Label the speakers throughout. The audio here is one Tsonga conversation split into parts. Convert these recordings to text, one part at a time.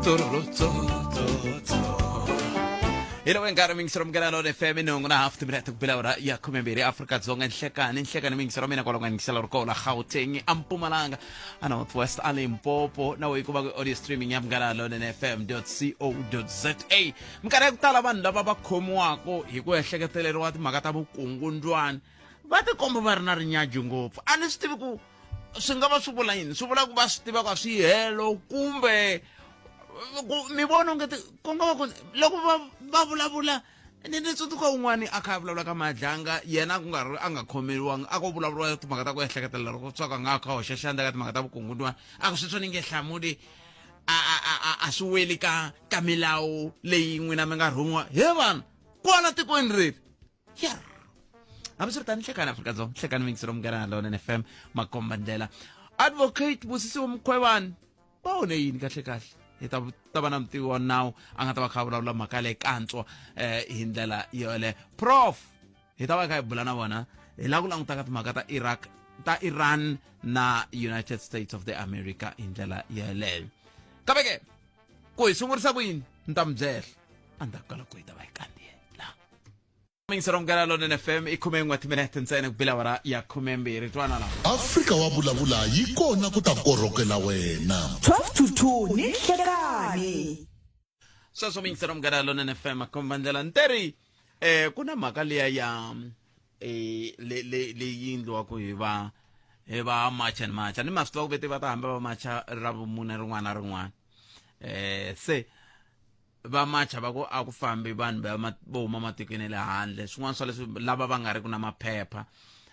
Speaker 1: Tsororo, tso, tso. Hi loko nkarhi mingisero munghana lona FM nhungu na hafu timinete ku bela ura ya 12 Afrika-Dzonga. Nhlekani, nhlekani mingisero mina kwaloku nga yingisela ri kona Gauteng, a Mpumalanga, a North West, a Limpopo, na yi kuma ku audio streaming ya Munghana Lonene FM co za. Minkarhi ya ku tala vanhu lava va khomiwaka hi ku ehleketeleriwa timhaka ta vukungundwani va tikomba va ri na rinyaju ngopfu. A ni swi tivi ku swi nga va swi vula yini, swi vula ku va swi tiva ku a swi helo kumbe ku mi vona onge ku nga va ku loko va vulavula. Ni tsundzuka un'wani a kha a vulavula ka Madlanga, yena ku nga ri a nga khomeriwanga, a ko vulavuriwa timhaka ta ku ehleketelela loko swa ku a nga kha hoxa xandla ka timhaka ta vukungundwani, a ku sweswo ni nge hlamuli, a swi weli ka milawu leyi n'wina mi nga rhumiwa he vanhu kwala tikweni reri ya. Hambiswiritano, nhlekani Afrika-Dzonga, nhlekani mingiselo Munghana Lonene FM, makomba ndlela. Advocate Busisiwe Mkhwevani va one yini kahle kahle? Hi ta va na mutivi wa nawu a nga ta va kha a vulavula mhaka leyi kantswa hi ndlela yoleyo. Prof hi ta va kha hi bula na vona hi lava ku langutaka timhaka ta Iraq, ta Iran na United States of the America hi ndlela yeleyo. Kambe ke ku hi sungurisa ku yini ni ta mi byela endzhaku ka loko hi ta va hi kandziyela. Mingisero Munghana Lonene FM, i 11 timinete ntsena ku bila awara ya 12. Twanana.
Speaker 2: Afrika wa Vulavula yi kona ku ta korhokela wena.
Speaker 3: 12 to 2 ni nhlekani.
Speaker 1: Sweswo, mingisero Munghana Lonene FM, makomba ndlela. Nteri ku na mhaka liya ya le le leyi endliwaka hi va March and March. Ni ma swi tiva ku vete va ta hamba va macha ra vumune rin'wana na rin'wana. Se va macha va ku a ku fambi vanhu va vo huma matikweni ya le handle, swin'wana swa leswi lava va nga ri ku na maphepha,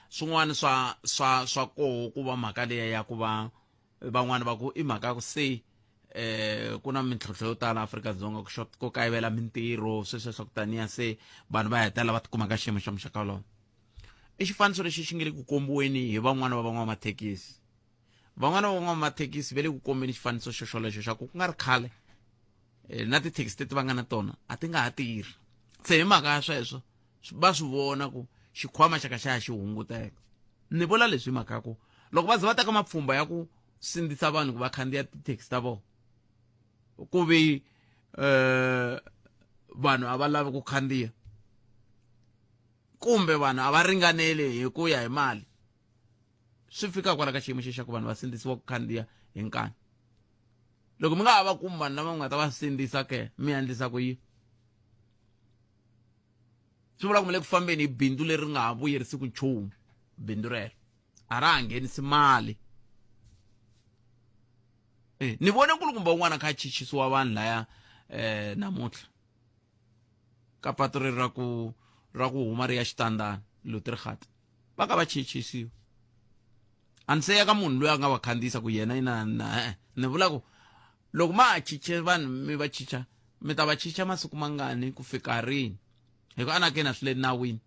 Speaker 1: swin'wana swa koho ku va mhaka liya ya ku va van'wana va ku i mhaka ya ku se ku na mintlhontlho yo tala Afrika-Dzonga, ku short, ku kayivela mintirho, sweswo swa ku taniya, se vanhu va hetelela va tikuma ka xiyimo xa muxaka wolowo. I xifaniso lexi xi nge le ku kombiweni hi van'wana va van'wamathekisi. Van'wana va van'wamathekisi va le ku kombeni xifaniso xo xolexo xa ku ku nga ri khale na tithekisi leti va nga na tona a ti nga ha tirhi. Se hi mhaka ya sweswo va swi vona ku xikhwama xa ka xa ya xi hunguteka. Ni vula leswi hi mhaka ya ku loko va ze va teka mapfhumba ya ku sindzisa vanhu ku va khandziya tithekisi ta vona, ku vi vanhu a va lavi ku khandziya kumbe vanhu a va ringaneli hi ku ya hi mali, swi fika kwala ka xiyimo xe xa ku vanhu va sindzisiwa ku khandziya hi nkani. Loko mi nga ha va kumi vanhu lava mi nga ta va sindzisa ke, mi endlisa ku yini? Swi vula ku mi le ku fambeni hi bindzu leri nga ha vuyerisiku nchumu. Bindzu rero a ra ha nghenisi mali. Ni vone nkulukumba un'wana a kha a chichisiwa vanhu laya namuntlha ka patu ri ra ku huma ri ya xitandani Lutrigat, va ka va chichisiwa. A ni se ya ka munhu loyi a nga va khandziyisa ku yena ina na ni vula ku loko ma ha chiche vanhu, mi va chicha, mi ta va chicha masiku mangani, ku fika rini? Hi ku anakeni a swi le nawini.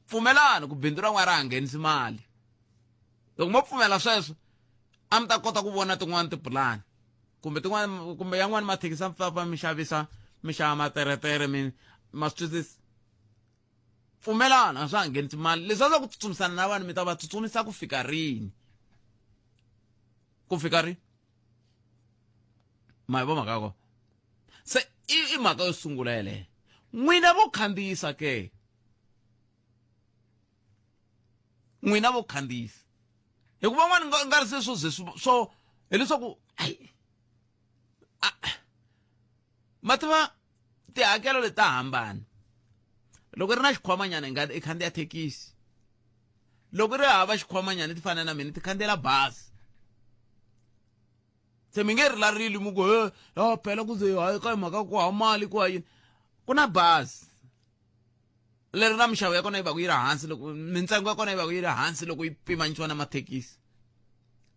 Speaker 1: Pfumelani ku bindzu ra n'wana ra ha nghenisi mali. Loko mo pfumela sweswo, a mi ta kota ku vona tin'wani tipulani kumbe tin'wani kumbe yan'wani mathekisi a mi famba mi xavisa, mi xava materetere, mi ma swi twisisa. Pfumelana a swa ha nghenisi mali. Leswi a swa ku tsutsumisana na vanhu, mi ta va tsutsumisa ku fika rini? Ku fika rini? Ma yi vo mhaka ya kona? Se i mhaka yo sungula yeleyo. N'wina vo khandziyisa ke, n'wina vo khandziyisa, hikuva van'wana nga ri se swo ze swo hileswaku ayi ma tiva tihakelo leti ta hambana. Loko ri na xikhwamanyana i nga i khandziya thekisi, loko ri hava xikhwamanyana ti fana na mina ti khandziyela bazi. Se mi nge rilarili mi ku he ya phela ku ze hayi ka mhaka ku ha mali ku ha yini. Ku na bazi leri na minxavo ya kona yi va ku yi ri hansi, loko mintsengo ya kona yi va ku yi ri hansi loko yi pimanisiwa na mathekisi.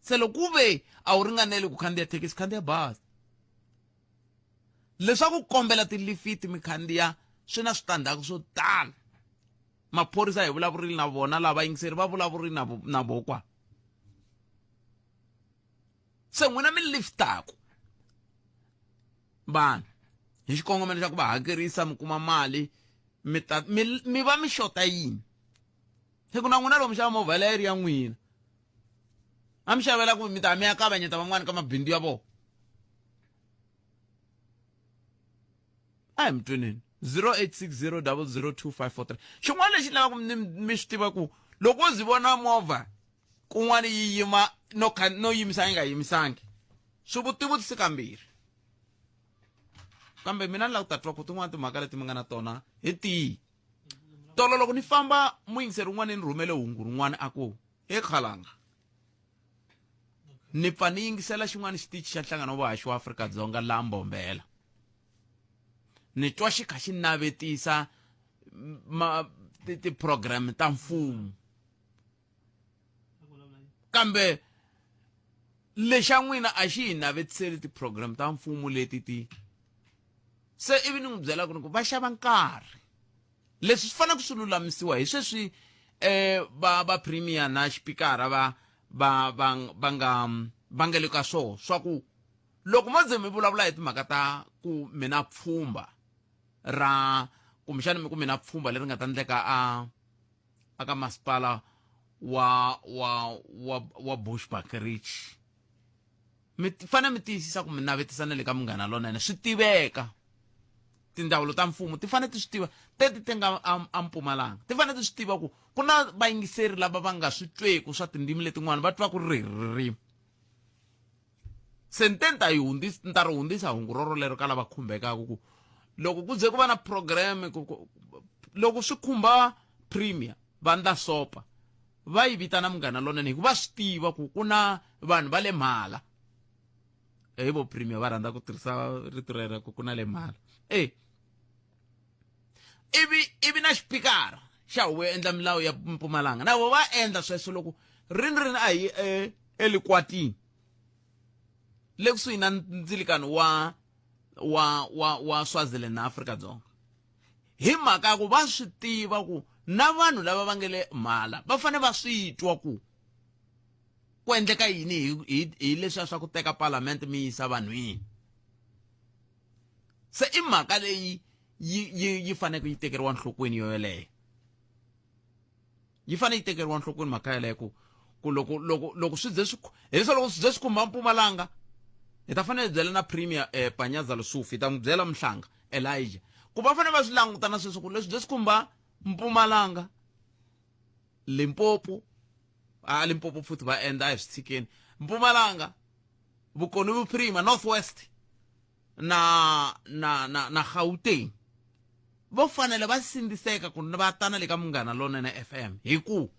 Speaker 1: Se loko ku ve a wu ringaneli ku khandziya thekisi, khandziya bazi. Leswaku kombela tilifiti mi khandziya swi na switandzhaku swo tala. Maphorisa hi vulavurile na vona, lava yingiseri va vulavurile na vo kwa. Se n'wina mi liftaku vanhu hi xikongomelo xa ku va hakerisa mi kuma mali, mi ta mi va mi xota yini? Hi ku na n'wina lomu xava movha leyi ri ya n'wina. A mi xavela ku mi ta mi ya kavanyeta van'wani ka mabindzu ya vona. A hi mi tweneni 0860002543. Xin'wana lexi ni lavaka mi swi tiva ku loko wo zi vona movha kun'wana yi yima no kha no yimisa yi nga yimisangi swi vutivutisi kambirhi kambe mina ni lava ku ta twa ku tin'wana timhaka leti mi nga na tona hi tihi. Tolo loko ni famba muyingiseri un'wana ni rhumele hungu rin'wana a ku he khalanga ni pfa ni yingisela xin'wana xitichi xa nhlangano wa vahaxi wa Afrika-Dzonga laha Mbombela ni twa xi kha xi navetisa ma ti-program ta mfumo kambe lexa n'wina a xi hi navetiseli ti-program ta mfumo leti ti se ivi ni n'wi byela ku ni ku va xava nkarhi leswi swi fanele ku swi lulamisiwa hi sweswi eh va va premier na xipikara va va va va nga va nga le ka swona swa ku loko mo ze mi vulavula hi timhaka ta ku mina pfhumba ra kumbexana mi ku mina pfhumba leri nga ta endleka a aka masipala wa wa wa wa Bushbuckridge mi fanele mi tiyisisa ku mi navetisa na le ka Munghana Lonene swi tiveka tindzawulo ta mfumo ti fanele ti swi tiva teti ti nga a Mpumalanga ti fanele ti swi tiva ku ku na vayingiseri lava va nga swi tweku swa tindzimi letin'wana va twa ku ri ririmi se ni te ni ta yi hundzisa ni ta ri hundzisa hungu rorolero ka lava khumbekaka ku loko ku ze ku va na program ku, ku, loko swi khumba premier vandla sopa va yi vitana Munghana Lonene hikuva va swi tiva ku ku na vanhu va le mhala hi vo premier va rhandza ku tirhisa rito rero ku ku na le mhala e ivi ivi na xipikara xa huvo yo endla milawu ya Mpumalanga na vo va endla sweswo loko rini rini a hi e, elikwatini le kusuhi na ndzilikano wa wa wa wa Swaziland na Afrika Dzonga hi mhaka ya ku va swi tiva ku na vanhu lava va nge le mhala va fanele va swi twa ku ku endleka yini hi hi hi leswiya swa ku teka palamende mi yisa vanhwini se i mhaka leyi yi yi yi faneleke yi tekeriwa nhlokweni yo yoleyo yi fanele yi tekeriwa nhlokweni mhaka yaleyo ku ku loko loko loko swi ze swi hileswo loko swi ze swi khumba Mpumalanga hi ta fanele hi byela na premier eh, Panyaza Lesufi hi ta n'wi byela Mhlanga Elijah ku va fanele va swi languta na sweswo ku leswi bye swi khumba Mpumalanga Limpopo a Limpopo futhi va endla a hi swi tshikeni Mpumalanga Vukoni Vuphirima North West na na na na Gauteng vo fanele va sindziseka ku va tana le ka Munghana Lonene FM hi ku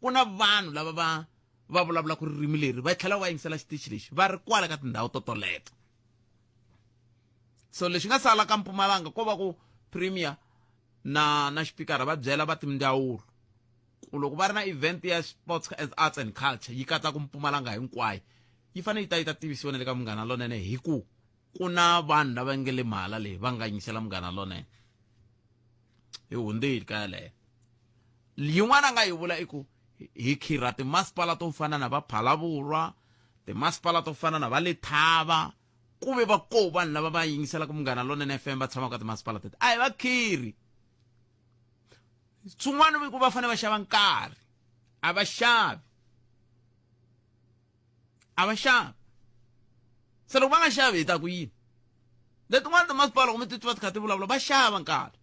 Speaker 1: ku na vanhu lava va va vulavulaka ririmi leri va tlhela va yingisela xitichi lexi va ri kwala ka tindhawu to toleto so lexi nga sala ka Mpumalanga ko va ku premier na na xipikara va byela va tindzawulo ku loko va ri na event ya sports as arts and culture yi katsa ku Mpumalanga hinkwayo yi fanele yi ta yi ta tivisiwa na le ka Munghana Lonene hi ku ku na vanhu lava nge le mhala leyi va nga yingisela Munghana Lonene hi hundzile ka yaleyo yin'wana a nga yi vula i ku hi khirha timasipala to fana na va Phalavurwa timasipala to fana na va Lethava ku ve va ko vanhu lava va yingiselaka Munghana Lonene FM va tshamaka ka timasipala teti a hi va khirhi swin'wana ku va fanele va xava nkarhi a va xavi a va xavi se loko va nga xavi hi ta ku yini letin'wana timasipala loko mi titwa ti kha ti vulavula va xava nkarhi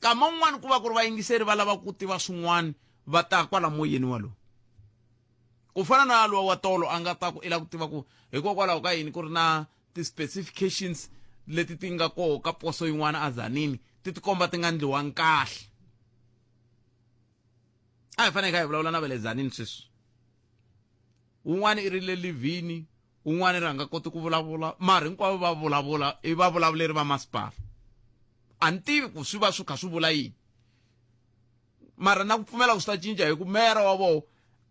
Speaker 1: kama un'wana ku va ku ri vayingiseri va lava ku tiva swin'wana va ta kwala moyeni walowu ku fana na luwa wa tolo a nga ta ku i lava ku tiva ku hikokwalaho ka yini ku ri na ti-specifications leti ti nga koho ka poso yin'wana azanini ti tikomba ti nga ndliwangi kahle a hi fanele hi kha hi vulavula na va le zanini sweswi un'wana i ri le livhini un'wana ri a nga koti ku vulavula mara hinkwavo va vulavula i vavulavuleri va masipala a ni tivi ku swi va swi kha swi vula yini mara na ku pfumela ku swi ta cinca hi ku meyara wa vona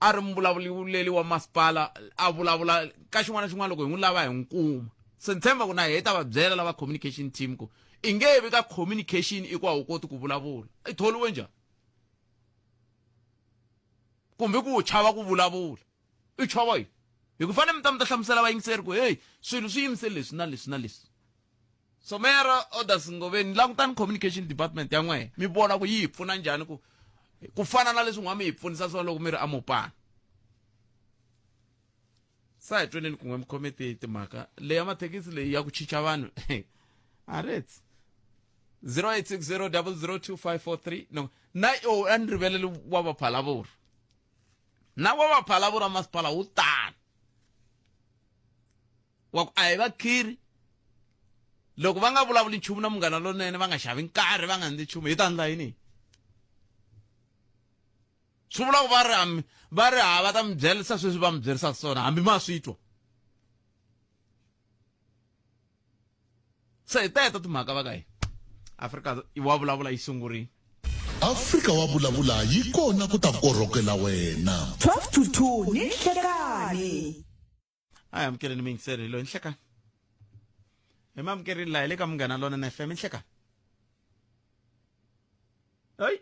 Speaker 1: a ri muvulavuleri wa masipala a vulavula ka xin'wana na xin'wana loko hi n'wi lava hi n'wi kuma se ni tshemba ku na hi ta va byela lava communication team ku i nge vi ka communication i ku a wu koti ku vulavula i tholiwe njhani kumbe ku chava ku vulavula i chava yini hi ku fanele mi ta mi ta hlamusela vayingiseri ku heyi swilo swi yimisele leswi na leswi na leswi so meyara orders ngoveni langutani communication department ya n'wehe mi vona ku yi hi pfuna njhani ku ku fana na leswi n'wa mi hi pfunisa swona loko mi ri amopana. Sa hi tweneni kun'we mi khome timhaka leya mathekisi leyi ya ku chicha vanhu a rets 0860002543 no na o a ni riveleli wa vaphalavuri na wa vaphalavuri a masipala wu tani wa ku a hi vakhiri loko va nga vulavuli nchumu na munghana lonene va nga xavi nkarhi va nga ndzi nchumu hi ta ndla yini swi vula ku va ri va ri ha va ta mi byerisa sweswi va mi byerisaka swona hambi ma swi twa se hi teto timhaka va ka hina Afrika wa vulavula yi sungurile.
Speaker 2: Afrika wa vulavula yi kona ku ta korhokela wena.
Speaker 3: 12 to 2 ni nhlekani.
Speaker 1: A hi amukeleni muyingiseri hi loyi nhlekani. Hi ma amukerile laha hi le ka Munghana Lonene FM nhlekani. Hayi.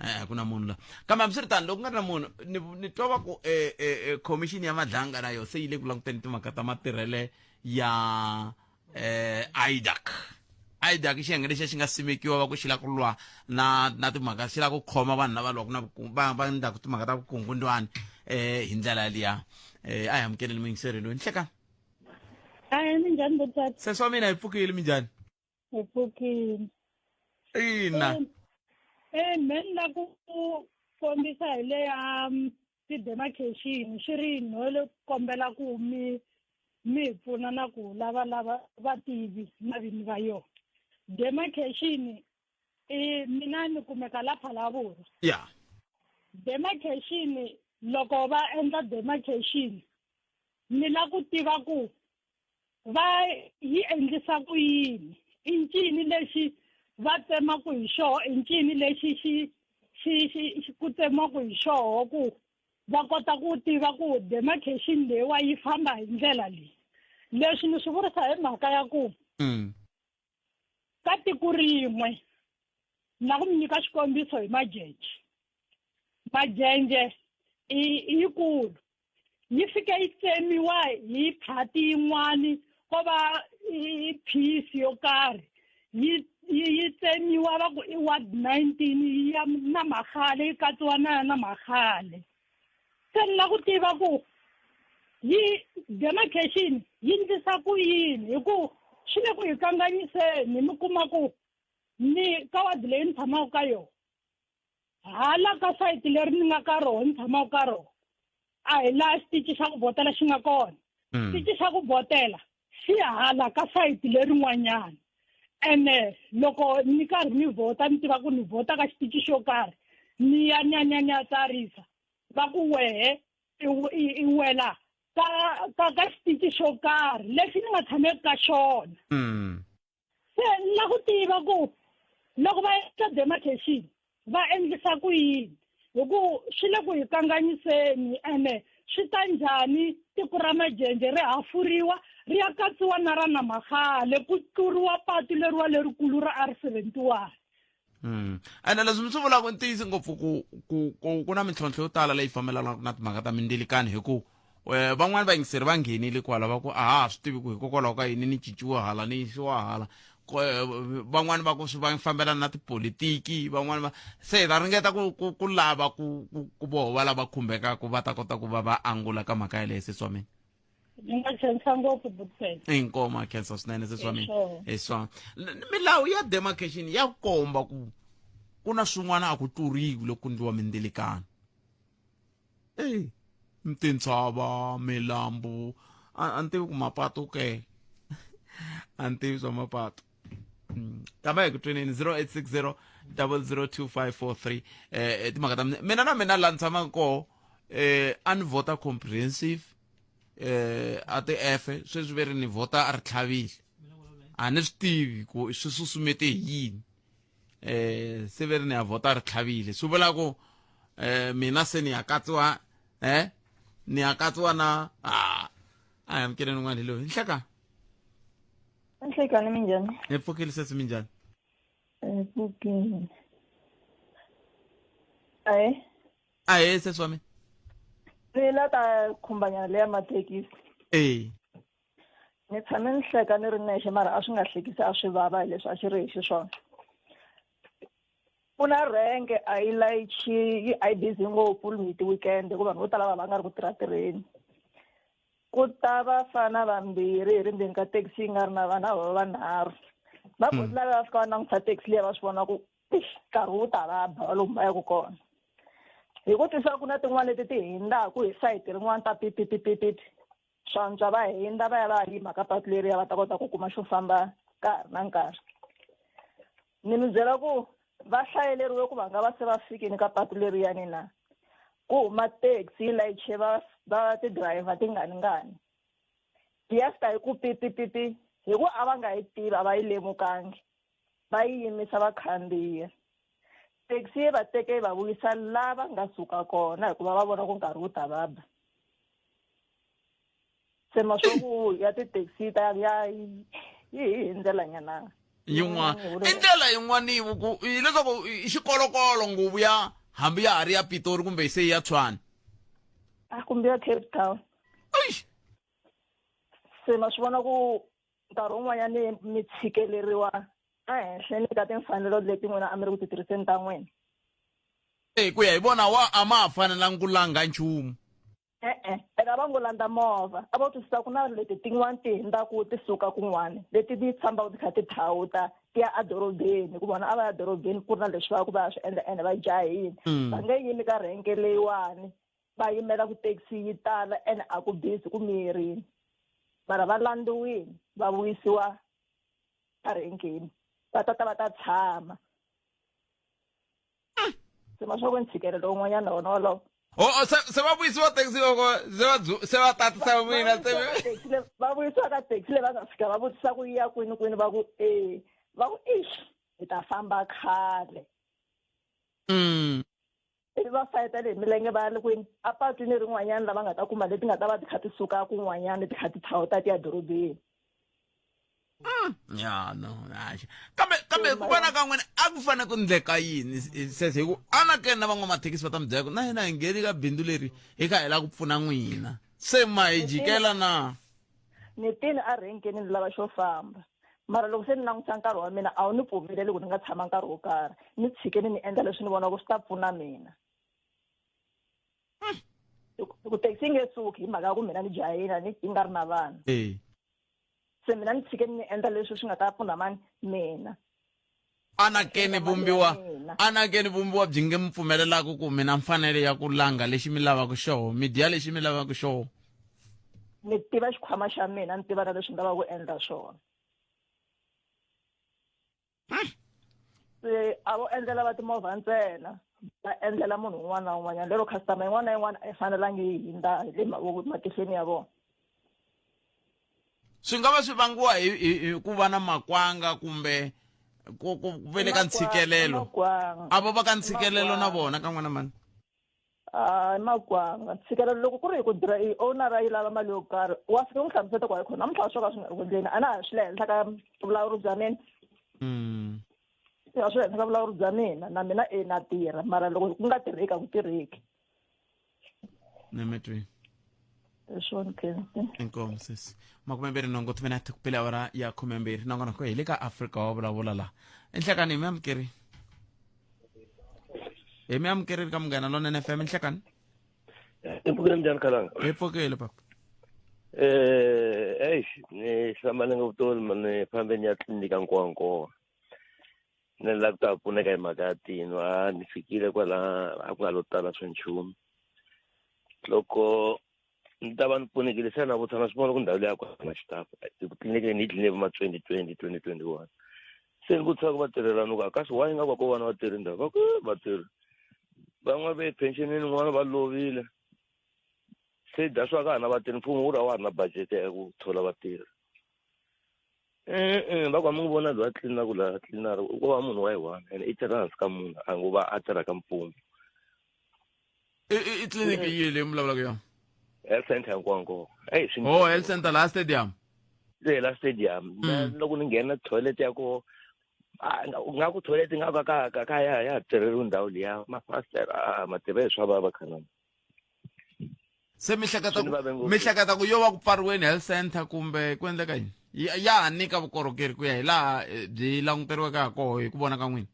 Speaker 1: Eh ku na munhu la. Kambe hambiswiritano loko ku nga ri na munhu ni ni twa va ku eh, eh, eh, commission ya Madlanga na yona se yi le ku languteni timhaka ta matirhele ya eh IDAC. IDAC i xiyenge lexiya xi nga simekiwa va ku xi lava ku lwa na na timhaka xi lava ku khoma vanhu lava lwaka na va va endlaka timhaka ta vukungundwani eh hi ndlela yaliya. Eh a hi amukeleni muyingiseri loyi nhlekani.
Speaker 4: Hayi minjhani botata?
Speaker 1: Sesi wa mina hi pfukile minjhani?
Speaker 4: Hi pfukile.
Speaker 1: Ina.
Speaker 4: Eh, me ni la ku kombisa hi le ya ti-demarcation swi ri no le kombela ku mi mi hi pfuna na ku lava lava vativi na vini va yona demarcation i mina ni kumeka la Phalaborwa
Speaker 1: ya
Speaker 4: demarcation loko va endla demarcation ni la ku tiva ku va yi endlisa ku yini i ncini lexi va tsemaku hi xoho i ncini lexi xi xi xi ku tsemaku hi xoho ku va kota ku tiva ku demarcation leyiwa yi famba hi ndlela leyi leswi ni swi vurisa hi mhaka ya ku ka tiko rin'we na ku mi nyika xikombiso hi Majenje Majenje i yikulu yi fike yi tsemiwa hi phati yin'wani ko va i piece yo karhi yi yi tsemiwa va ku i ward 19 yi ya na Magale yi katsiwa na na Magale se ni la ku tiva ku yi demarcation yi ndlisa ku yini hi ku swi le ku hi kanganyiseni mi kuma ku ni ka wadi leyi ni tshamaka ka yona hala ka sayiti leri ni nga ka rona ni tshamaka ka rona a hi laha xitichi xa ku vhotela xi nga kona xitichi xa ku vhotela xi hala ka sayiti lerin'wanyana ene loko ni karhi ni vhota ni tiva ku ni vhota ka xitichi xo karhi ni ya ni ya ni ya ni ya tsarisa va ku wehe i wela ka ka ka xitichi xo karhi lexi ni nga tshameki ka xona se ni la ku tiva ku loko va endla demarcation va endlisa ku yini hi ku swi le ku hi kanganyiseni ene swi ta njhani tiko ra Majenje ri hafuriwa ri ya katsiwa na ra Namagale ku tluriwa patu leriwa lerikulu ra R71.
Speaker 1: Ene leswi mi swi vulaka ntiyiso ngopfu ku ku ku ku na mintlhontlho yo tala leyi fambelanaka na timhaka ta mindzilikani hi ku eh, van'wani vayingiseri va nghenile kwala va ku a ha ha swi tivi ku hikokwalaho ka yini ni cinciwe hala ni yisiwa hala eh, van'wani va ku swi va fambelana na tipolitiki van'wani va se hi ta ringeta ku ku ku lava ku ku ku voho va lava khumbekaka va ta kota ku va va angula ka mhaka yaleyo sesi wa mina.
Speaker 4: Ni nga khensa ngopfu Butfela.
Speaker 1: Inkomu a khensa swinene sesi wa mina. Hi swona. Milawu ya demarcation ya komba ku ku na swin'wana a ku tluriwi loko ku ndliwa mindzilikano. Ey, tintshava, milambu, a ni tivi ku mapatu ke. A ni tivi swa mapatu. Kambe hi ku tweneni 0860 002543 eh timhaka ta mina na mina laha ni tshamaka koho eh a ni vhota comprehensive eh a ti efe sweswi ve ri ni vhota a ri tlhavile a ni swi tivi ku swi susumete hi yini eh se ve ri ni ya vhota a ri tlhavile swi vula ku eh mina se ni ya katsiwa eh ni ya katsiwa na a a amukeleni un'wana hi loyi nhleka
Speaker 5: Nhlekani minjhani?
Speaker 1: Hi pfukile sesi minjhani?
Speaker 5: Hi pfukile. Ahee.
Speaker 1: Ahee sesi wa mina.
Speaker 5: Ni la ta khumbanyana leya mathekisi.
Speaker 1: Ee.
Speaker 5: Ni tshame ni hleka ni ri nexe mara a swi nga hlekisi a swi vava hi leswi a xi ri hi xiswona. Ku na rhenge a yi layichi yi a yi busy ngopfu hi ti-weekend hikuva vanhu vo tala va va nga ri ku tirha tirheni. Ku ta vafana vambirhi hi ri ndzeni ka taxi yi nga ri na vanhu a va vanharhu. Va boti lava va fika va langutisa taxi liya va swi vona ku eish, nkarhi wu ta va ba lomu va yaka kona. Hi ku twisisa ku na tin'wana leti ti hindzaku hi sayiti rin'wana ta pipipipipipi swantswa va hindza va ya va ya yima ka patu leriya va ta kota ku kuma xo famba ka ha ri na nkarhi. Ni mi byela ku va hlayeleriwe ku va nga va se va fikini ka patu leriyani na ku huma taxi yi layiche va va ti-driver tingani yi ya fika yi ku pipipipi hi ku a va nga yi tivi a va yi lemukangi va yi yimisa va khandziya taxi yi va teke yi va vuyisa la va nga suka kona hikuva va vona ku nkarhi wu ta va ba. Se ma swo ku ya ti-taxi ta ya yi hi ndlela nyana
Speaker 1: Yin'wana i ndlela yin'wana yi ku hileswaku i xikolokolo nguvu ya hambi ya ha ri ya Pitori kumbe se ya Tshwane.
Speaker 5: A kumbe ya Cape Town.
Speaker 1: Eish.
Speaker 5: Se ma swi vona ku nkarhi wun'wanyani mi tshikeleriwa ehenhla ni ka timfanelo leti n'wina a mi ri ku ti tirhiseni ta n'wina.
Speaker 1: E ku ya hi vona wa a ma ha fanelangi ku langha nchumu.
Speaker 5: E-e, ene a va ngo landza movha, a vo twisisa ku na leti tin'wana ti hindzaku ti suka kun'wana leti ti fambaka ti kha ti thawuta ti ya edorobeni hi ku vona a va ya edorobeni ku ri na leswi va ku va ya swi endla ene va jahile. Va nge yimi ka renke leyiwani va yimela ku taxi yi tala ene a ku busy ku miyerini mara va landziwile va vuyisiwa erenkeni va ta ta va ta tshama. Se ma swa ku ntshikelelo wun'wanyana na wona wolowo.
Speaker 1: Oh, se se va vuyisiwa taxi loko se va se va tatisa mina se
Speaker 5: va vuyisiwa ka taxi leyi va nga fika va vutisa ku yi ya kwini kwini va ku e va ku ix hi ta famba khale. Ivi va fayetela hi milenge va ya le kwini a patwini rin'wanyana lava nga ta kuma leti nga ta va ti kha ti suka kun'wanyana ti kha ti thawuta ti ya dorobeni.
Speaker 1: Ya no hayi kambe ku vona ka n'wina a ku fanele ku ndleka yini sese hi ku anakeni na van'wamathekisi va ta mi byela ku na hina hi ngheni ka bindzu leri hi kha hi lava ku pfuna n'wina se ma hi jikela na.
Speaker 5: Ni tini a renkeni ni lava xo famba mara loko se ni langutisa nkarhi wa mina a wu ni pfumeleli ku ni nga tshama nkarhi wo karhi ni tshikeni ni endla leswi ni vonaka swi ta pfuna mina. Hi ku taxi yi nge suki hi mhaka ya ku mina ni jahile ni yi nga ri na vanhu. Se mina ni tshikeni ni endla leswi swi nga ta pfuna mani mina.
Speaker 1: Anakeni vumbiwa anakeni vumbiwa byi nge mi pfumelelaka ku mina mfanelo ya ku langa lexi mi lavaka xoho mi dya lexi mi lavaka xoho.
Speaker 5: Ni tiva xikhwama xa mina ni tiva na leswi ni lavaka ku endla swona. Se a vo endlela va timovha ntsena va endlela munhu un'wana na un'wanyana lero customer yin'wana na yin'wana a yi fanelangi yi hindza hi le matihlweni ya vona.
Speaker 1: Swi nga va swi vangiwa hi ku va na makwanga kumbe ku ve le ka ntshikelelo. A vo va ka ntshikelelo na vona ka n'wana mani.
Speaker 5: A i makwanga ntshikelelo loko ku ri hi ku i owner yi lava mali yo karhi wa fika n'wi hlamuseta ku hayi khona namuntlha swo ka swi nga ri ku endleni a na ha swi le henhla ka vulawuri bya mina. A swi le henhla ka vulawuri bya mina na mina e na tirha mara loko ku nga tirheki a ku tirheki.
Speaker 1: Ni mi twi.
Speaker 5: Hi swona Khensi.
Speaker 1: Inkomu sesi. 28 timinete ku pele awara ya 12 nakona ku hi le ka Afrika wa vulavula la. Enhlekani hi mi amukeri. Hi mi amukerile ka Munghana Lonene FM enhlekani.
Speaker 6: I pfukile njhani khalanga?
Speaker 1: Hi pfukile papa.
Speaker 6: Eish ni hlamale ngopfu tolo ni fambe ni ya tliliniki ya Nkowankowa. Ni lava ku ta pfuneka hi mhaka ya tino a ni fikile kwala a ku nga lo tala swa nchumu. Loko ni ta va ni pfunekile se na vutisa na swi vona ku ndhawu leyi a ku na xitafu tliliniki ni yi tliliniki ma 2020 2021 se ni vutisa ku vatirhela ni ku a kasi why nga va ko vana vatirhi ndhawu va ku vatirhi van'wana va ye pensionini n'wana va lovile se that's why ka ha na vatirhi mfumo wu ri a wa ha ri na budget ya ku thola vatirhi. E-e va ku a mi n'wi vona loyi a tlilinaka laha tlilinaka ko va munhu wa yi one and i tirha hansi ka munhu a ngo va a tirha ka mfumo.
Speaker 1: I tliliniki yihi leyi mi vulavulaka yona?
Speaker 6: Health center hinkwayo. Eyi swi
Speaker 1: Oh, health center laha stadium.
Speaker 6: Le la stadium. Loko ni nghena toilet ya ko nga ku toilet nga ka ka ka ka ya ya tirheriwi ndhawu liya mafasitera a ma tiva swa vava khanani.
Speaker 1: Se mi hleketa ku mi hleketa ku yo va ku pfariweni health center kumbe ku endleka yini? Ya ha nyika vukorhokeri ku ya hi laha byi languteriweke ha koho hi ku vona ka n'wina?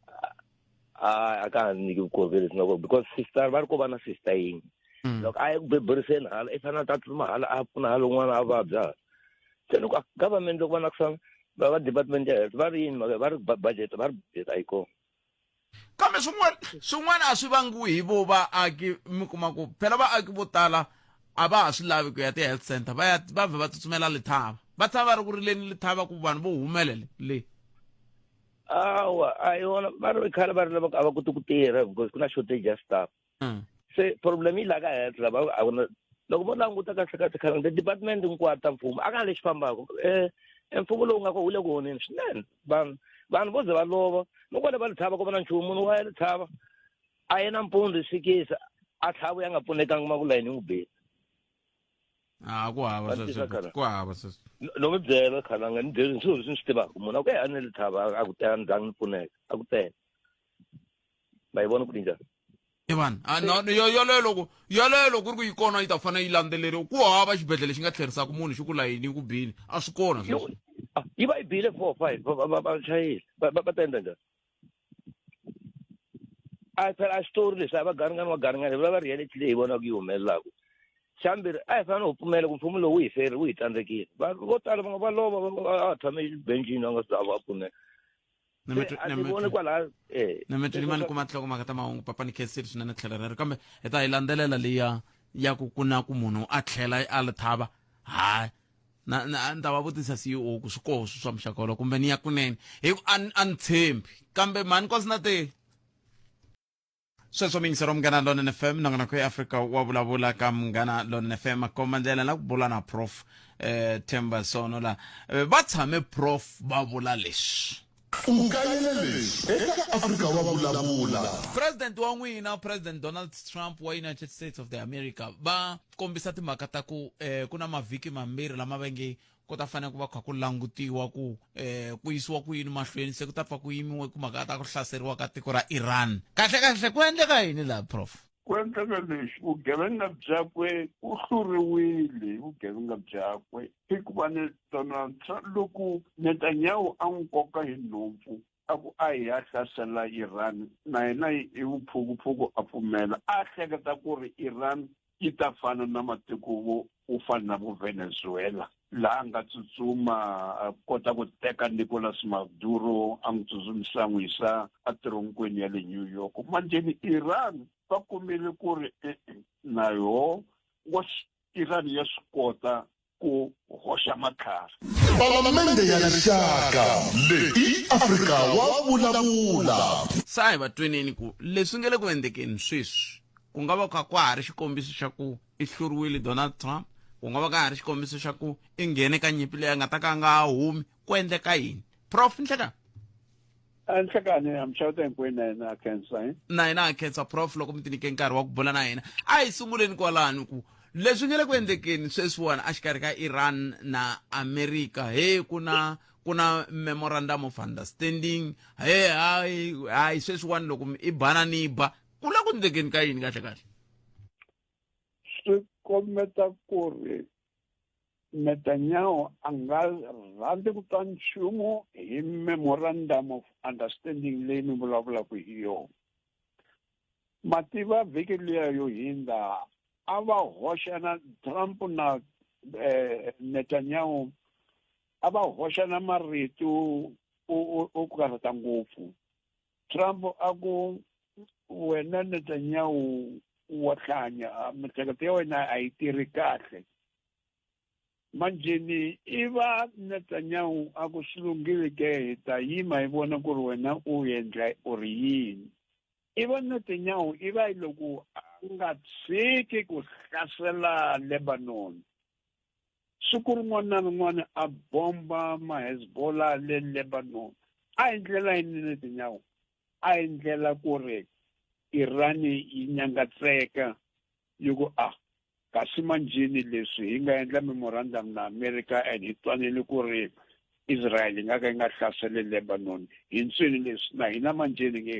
Speaker 6: A ka ha nyiki vukorhokeri lebyi nga kona because sister va ri ko va na sister yin'we. Loko a ya ku beburiseni hala i fanele a ta tsutsuma hala a pfuna hala un'wana a vabya se loko government loko va nakusana va va department ya health va ri yini mhaka va ri budget va ri budget a yi kona.
Speaker 1: Kambe swin'wana swin'wana a swi vangiwi hi vo vaaki, mi kuma ku phela vaaki vo tala a va ha swi lavi ku ya ti-health center, va ya va vhe va tsutsumela lithava, va tshama va ri ku rileni lithava ku vanhu vo humelela le.
Speaker 6: Awa, a yona va ri khale va ri lava a va koti ku tirha because ku na shortage ya staff. Se problem yi la ka health lava a ku na loko mo languta kahle kahle khale the department hinkwato ta mfumo a ka na lexi fambaka um mfumo lowu nga ko wu le ku onheni swinene. Vanhu vanhu vo ze va lova ni kwale va lithava ku va na nchumu munhu wa ya lithava a ye nampundzu hi sikisa a tlhava ya nga pfunekanga ma ku layini yi n'wi bile.
Speaker 1: A ku hava
Speaker 6: Va tisa
Speaker 1: sweswo
Speaker 6: khale.
Speaker 1: ku hava sweswo.
Speaker 6: No mi byela khalanga ni byeli swilo leswi ni swi tivaka munhu a ku a ni lithava a ku tela ni zangi ni pfuneka a ku tele ma yi vona ku ri njhani.
Speaker 1: E vanhu a no yo yoleyo loko yoleyo loko ku ri ku yi kona yi ta fanele yi landzeleriwa ku hava xibedhlele xi nga tlherisaka munhu xi ku layini yi ku bini a swi kona sweswo.
Speaker 6: Yi va yi bile 4 5 va va chayile va ta endla njhani? A phela a xitori leswi a va garingani wa garingani va va reality leyi hi vonaka yi humelelaka. Xa mbirhi a hi fanele hi pfumela ku mfumo lowu wu hi ferile wu hi tsandzekile. Vanhu vo tala va nga va lova va tshame bencini va nga se za va pfuneka.
Speaker 1: Na mi twi-
Speaker 6: a
Speaker 1: na
Speaker 6: ti
Speaker 1: mi
Speaker 6: voni
Speaker 1: twi-
Speaker 6: kwala eh
Speaker 1: na mi twini mani kuma nhlokomhaka ta mahungu papa ni khensile swinene tlhelo rero kambe hi ta yi landzelela leya ya ku ku na ku munhu a tlhela a li thava ha na na ni ta va vutisa CEO ku swi koho swi swa muxaka wolowo kumbe ni ya kunene hi ku a ni a ni tshembi kambe mhani kosi na te Sweswo miyingiseri wa Munghana Lonene FM, nongonoko ya Afrika wa vulavula ka Munghana Lonene FM komba ndlela na ku bula na Prof eh, Themba Sono la eh, va tshame Prof va vula leswi.
Speaker 2: U kayele leswi eka Afrika wa vulavula.
Speaker 1: President wa n'wina President Donald Trump wa United States of the America va kombisa timhaka ta ku eh, ku na mavhiki mambirhi lama va nge ku ta fanele ku va kha ku langutiwa ku eh ku yisiwa ku yini mahlweni se ku ta pfa ku yimiwe ku mhaka ta ku hlaseriwa ka tiko ra Iran. Kahle kahle ku endleka yini laha prof?
Speaker 7: Ku endleka lexi, vugevenga byakwe u hluriwile hi vugevenga byakwe hikuva ni Donald Trump loko Netanyahu a n'wi koka hi nhompfu a ku a hi ya hlasela Iran na yena hi vuphukuphuku a pfumela a hleketa ku ri Iran yi ta fana na matiko vo wo fana na vo Venezuela laha a nga tsutsuma a kota ku teka Nicolas Maduro a n'wi tsutsumisa a n'wi yisa etironkweni ya le New York. Manjheni Iran va kumile ku ri e-e na yoho wa Iran ya swi kota ku hoxa matlhari.
Speaker 2: Palamende ya Rixaka leyi i Afrika wa vulavula.
Speaker 1: Se a hi va tweneni ku leswi nga le ku endlekeni sweswi ku nga va kha kwa ha ri xikombiso xa ku i hluriwile Donald Trump, ku nga va ka ha ri xikombiso xa ku i nghene ka nyimpi leyi a nga ta ka a nga ha humi, ku endleka yini? Prof Nhlekani.
Speaker 7: Nhlekani ha mi xeweta hinkwenu na yena a khensa eh?
Speaker 1: Na hina ha khensa prof loko mi tinyike nkarhi wa ku bula na hina. A hi sunguleni kwalano ku leswi nga le ku endlekeni sweswiwani exikarhi ka Iran na America, he ku na ku na memorandum of understanding, he hayi hayi sweswiwani loko i bana ni ba, ku le ku endlekeni ka yini kahle kahle?
Speaker 7: Swi kombeta ku ri Netanyahu a nga rhandzi ku twa nchumu hi memorandum of understanding leyi mi vulavulaka hi yona. Mativa vhiki liya yo hindza a va hoxana Trump na eh, Netanyahu a va hoxana marito o karhata ngopfu. Trump a ku wena Netanyahu wa hlanya miehleketo ya wena a yi tirhi kahle. Manjheni i va Netanyahu a ku swi lunghile ke hi ta yima hi vona ku ri wena u endla u ri yini. I va Netanyahu i va loko a nga tshiki ku hlasela Lebanon. Siku rin'wana na rin'wana a bomba ma-Hezbollah le Lebanon. A endlela yini Netanyahu? A endlela ku ri Iran yi nyangatseka yi ku a kasi manjheni leswi hi nga endla memorandum na America and hi twanile ku ri Israel yi nga ka yi nga hlaseli Lebanon hi ntswini leswi na hina manjheni nge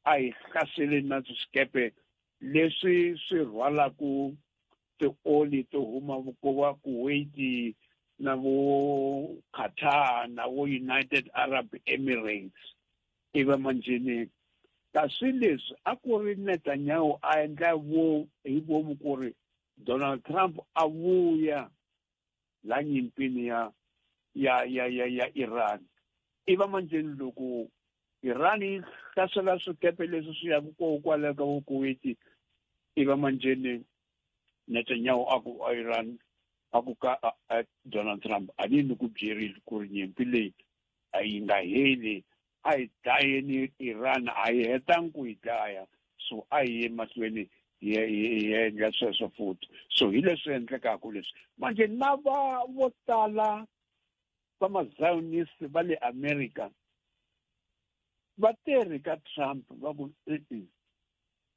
Speaker 7: a hi hlaseleni na swikepe leswi swi rhwalaku tioli to huma va Kuwait na vo Qatar na vo United Arab Emirates iva manjheni Kasi leswi a ku ri Netanyahu a endla vo hi vomu ku ri Donald Trump a vuya la nyimpini ya ya ya ya ya Iran. Iva manjeni loko Iran yi hlasela swikepe leswi swi yaka kona kwale ka vo Kuwait, iva manjeni Netanyahu a ku a Iran a ku ka Donald Trump a ni ni ku byerile ku ri nyimpi leyi a yi nga heli, a hi dlayeni Iran, a hi hetangi ku yi dlaya, so a hi ye mahlweni hi endla sweswo futhi. So hi leswi endlekaka leswi manje na va vo tala va ma-Zionist va le America va teri ka Trump va ku e-e,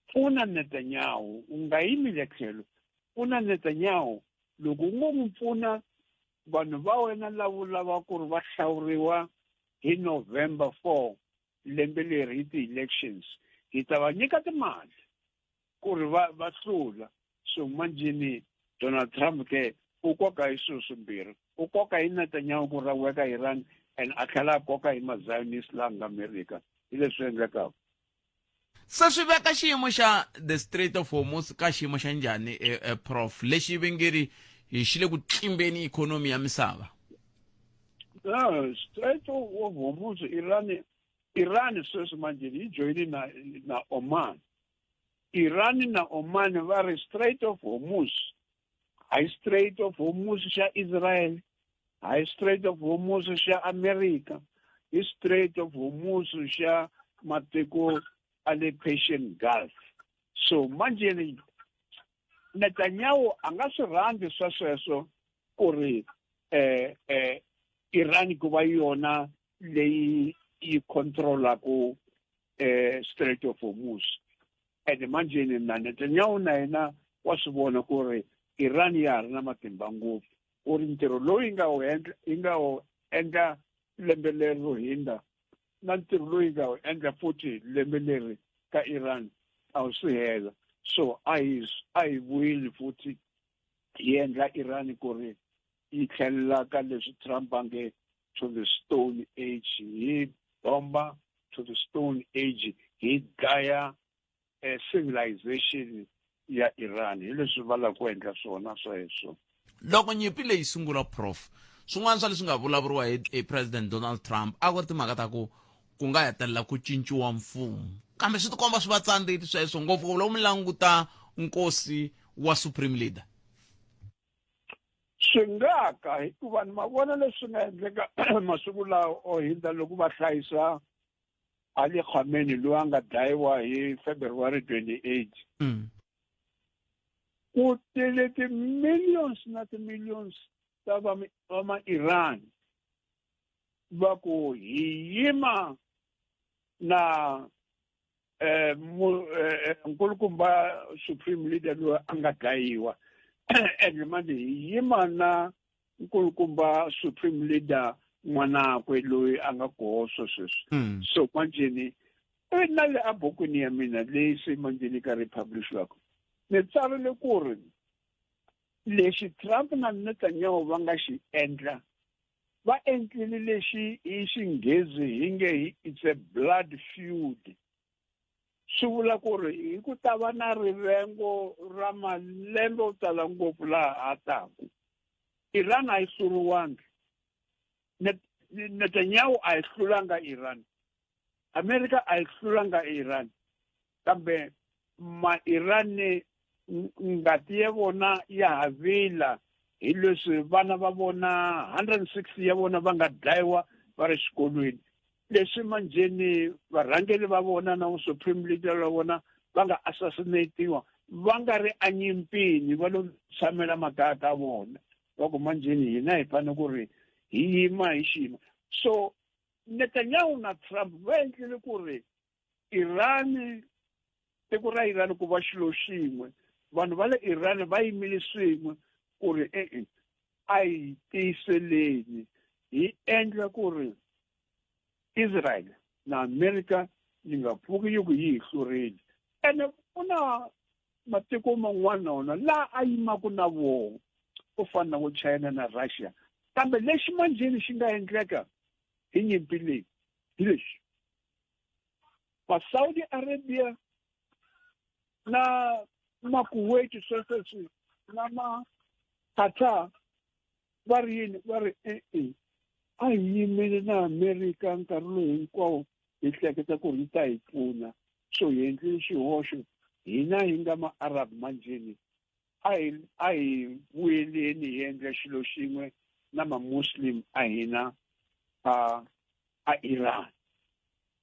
Speaker 7: pfuna Netanyahu, u nga yimi le tlhelo, pfuna Netanyahu. Loko u ngo n'wi pfuna, vanhu va wena lavo lava ku ri va hlawuriwa hi November 4 lembe leri hi ti-elections, hi ta va nyika timali ku ri va va hlula. So manjeni Donald Trump ke u koka hi swilo swimbirhi, u koka hi Netanyahu ku ra weka Iran, and a tlhela a koka hi ma-Zionist laha nga America. Hi leswi endlekaka.
Speaker 1: Se swi veka xiyimo xa the Strait of Hormuz ka xiyimo xa njhani, Prof, lexi vengeri xi le ku tlimbeni ikhonomi ya misava?
Speaker 7: No, Strait of Hormuz, Iran sweswi manje yi joyine na Oman. Iran na Oman va ri Strait of Hormuz hayi Strait of Hormuz xa Israel, hayi Strait of Hormuz xa America, i Strait of Hormuz xa matiko a le Persian Gulf. So manje Netanyahu a nga swi rhandzi swa sweswo ku ri Iran ku va yona leyi yi controlaku Strait of Hormuz. And manjeni na Netanyahu na yena wa swi vona ku ri Iran ya ha ri na matimba ngopfu, ku ri ntirho lowu yi nga wu endla, yi nga wu endla lembe leri ro hindza, na ntirho lowu yi nga wu endla futhi lembe leri ka Iran a wu si hela. So a hi vuyeli futhi hi endla Iran ku ri yi tlhelela ka leswi Trump a nge to the stone age, hi bomba to the stone age, hi dlaya civilization ya Iran. Hi leswi va lava ku endla swona sweswo.
Speaker 1: Loko nyimpi leyi sungula, Prof, swin'wana swa leswi nga vulavuriwa hi President Donald Trump a ku ri timhaka ta ku ku nga hetelela ku cinciwa mfumo, kambe swi tikomba swi va tsandzile sweswo, ngopfu loko mi languta nkosi wa Supreme Leader.
Speaker 7: Swi nga ka, hikuva ni ma vona leswi nga endleka masiku lawa o hindza loko va hlayisa Ali Khamenei loyi a nga dlayiwa hi February 28. Ku tele ti-millions na ti-millions ta va ma-Iran va ku hi yima na nkulukumba Supreme Leader loyi a nga dlayiwa, and manje hi yima na nkulukumba Supreme Leader n'wanakwe loyi a nga koho sweswi. So manjeni na le abukwini ya mina leyi se manjeni ka republishiwaka, ni tsarile ku ri lexi Trump na Netanyahu va nga xi endla, va endlile lexi hi xinghezi hi nge it's a blood feud. Swi vula ku ri hi ku ta va na rivengo ra malembe yo tala ngopfu laha a taku. Iran a yi hluriwangi, Netanyahu a yi hlulanga Iran, America a yi hlulanga Iran, kambe ma-Iran ngati ya vona ya ha vila hi leswi vana va vona 160 ya vona va nga dlayiwa va ri xikolweni, leswi manjeni varhangeri va vona na Supreme Leader wa vona va nga assassinatiwa va nga ri anyimpini, va lo tshamela makaya ka vona. Va ku manjeni hina hi fanele ku ri hi yima hi xiyima. So Netanyahu na Trump va endlile ku ri Iran, tiko ra Iran ku va xilo xin'we, vanhu va le Iran va yimile swin'we ku ri e-e, a hi tiyiseleni hi endla ku ri Israel na America yi nga pfuki yi ku yi hi hlurile. Ene ku na matiko man'wana na wona laha a yimaka na vona, ku fana na vo China na Russia. Kambe lexi manjeni xi nga endleka hi nyimpi leyi hi lexi. Ma Saudi Arabia na ma Kuwait swesweswi na ma Qatar va ri yini va ri e-e a hi yimile na America nkarhi lowu hinkwawo hi hleketa ku ri yi ta hi pfuna so hi endlile xihoxo hina hi nga ma-arab manjheni a hi a hi vuyeleni hi endla xilo xin'we na ma-muslim a hina a a Iran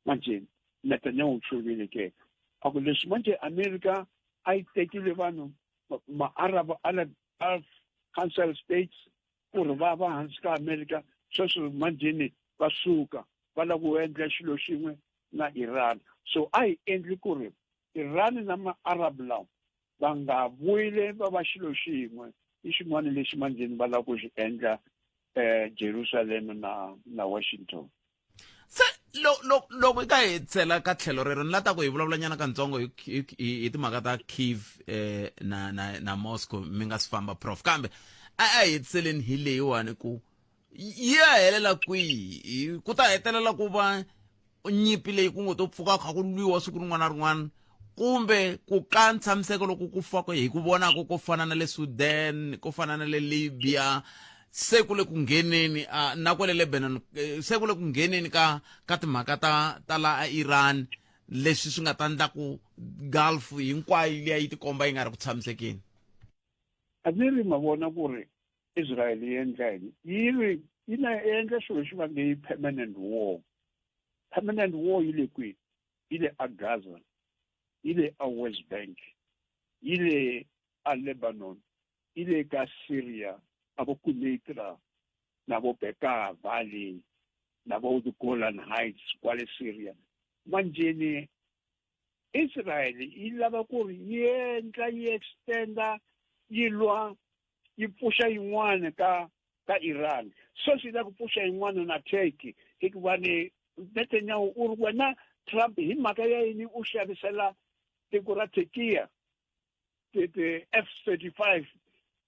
Speaker 7: manje Netanyahu u xovile ke a ku leswi manje America a yi tekile vanhu ma-Arab a Gulf Council States ku ri va va hansi ka America sweswi manjheni va suka va lava ku endla xilo xin'we na Iran so a hi endli ku ri Iran na ma-Arab lawa va nga vuyile va va xilo xin'we i xin'wana lexi manjheni va lava ku xi endla eh Jerusalem na na Washington
Speaker 1: se loko i ka hi tsela ka tlhelo rero ni la ta ku hi vulavula nyana kantsongo hi hi timhaka ta Kiev eh na na na Moscow mi nga si famba prof kambe a a hi tseleni hi leyiwani ku yi ya helela kwihi ku ta hetelela ku va nyimpi leyi ku ngo to pfuka kha ku lwiwa siku rin'wana na rin'wana kumbe ku ka ntshamiseko loku ku faka hi ku vonaka ko fana na le Sudan ko fana na le Libya se ku le ku ngheneni na kwale Lebanon eh, se ku le ku ngheneni ka ka timhaka ta ta la a Iran leswi swi nga ta ndla ku Gulf hinkwayo liya yi tikomba yi nga ri ku tshamisekeni
Speaker 7: a ni ri ma vona ku ri Israel yi endla yini yi ri yi na endla xilo xi va nge yi permanent war permanent war yi le kwihi yi le a Gaza yi le a West Bank yi le a Lebanon yi le ka Syria a vo Quneitra na vo Bekaa Valley na vo the Golan Heights kwale Syria manjeni Israel yi lava ku ri yi endla yi extenda yi lwa yi pfuxa yin'wana ka ka Iran sweswi yi lava ku pfuxa yin'wana na Turkey hikuva ni Netanyahu u ri wena Trump hi mhaka ya yini u xavisela tiko ra Turkiya ti-F-35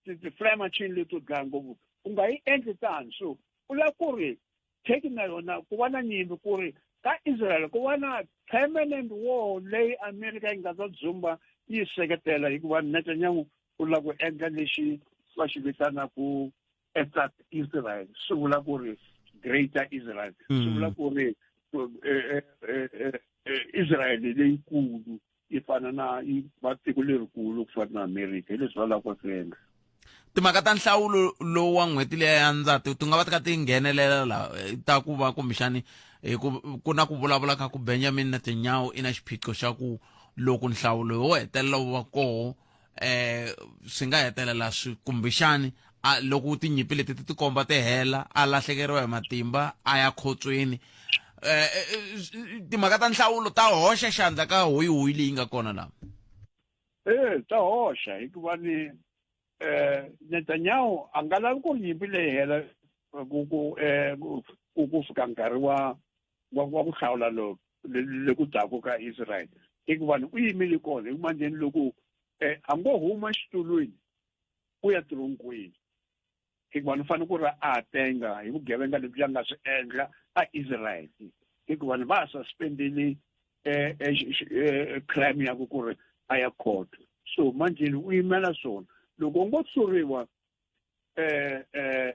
Speaker 7: ti-fly machine leto dlaya ngopfu u nga yi endli tano so u lava ku ri Turkey na yona ku va na nyimpi ku ri ka Israel ku va na permanent war leyi America yi nga ta dzumba yi seketela hikuva Netanyahu u lava ku endla lexi va xi vitanaku Estat Israel swi vula ku ri Greater Israel swi vula ku ri eh, eh, eh, Israel leyikulu yi fana na yi va tiko lerikulu ku fana na America hi leswi va lavaka ku swi endla
Speaker 1: timhaka ta nhlawulo lowu wa n'hweti leya ya ndzati ti nga va ti kha ti nghenelela la ta ku va kumbexani hi ku ku na ku vulavula ka ku Benjamin Netanyahu i na xiphiqo xa ku loko nhlawulo wo hetelela wu va koho eh swi nga hetelela swi kumbexani a loko tinyimpi leti ti tikomba ti hela a lahlekeriwa hi matimba a ya khotsweni eh, eh, eh timhaka ta nhlawulo ta hoxa xandla ka hoyihoyi leyi nga kona laha
Speaker 7: eh ta hoxa hikuva ni eh Netanyahu a nga lavi ku ri nyimpi leyi hela ku ku eh ku ku fika nkarhi wa wa wa ku hlawula lo le ku taku ka Israel hikuva ni u yimile kona hi manjeni loko eh a ngo huma xitulwini u ya tironkweni hikuva ni fanele ku ri a tenga hi vugevenga lebyi a nga swi endla a Israel hikuva ni va suspendile eh, eh, eh, crime ya ku ku ri a ya court so manjeni u yimela swona loko u ngo hluriwa eh eh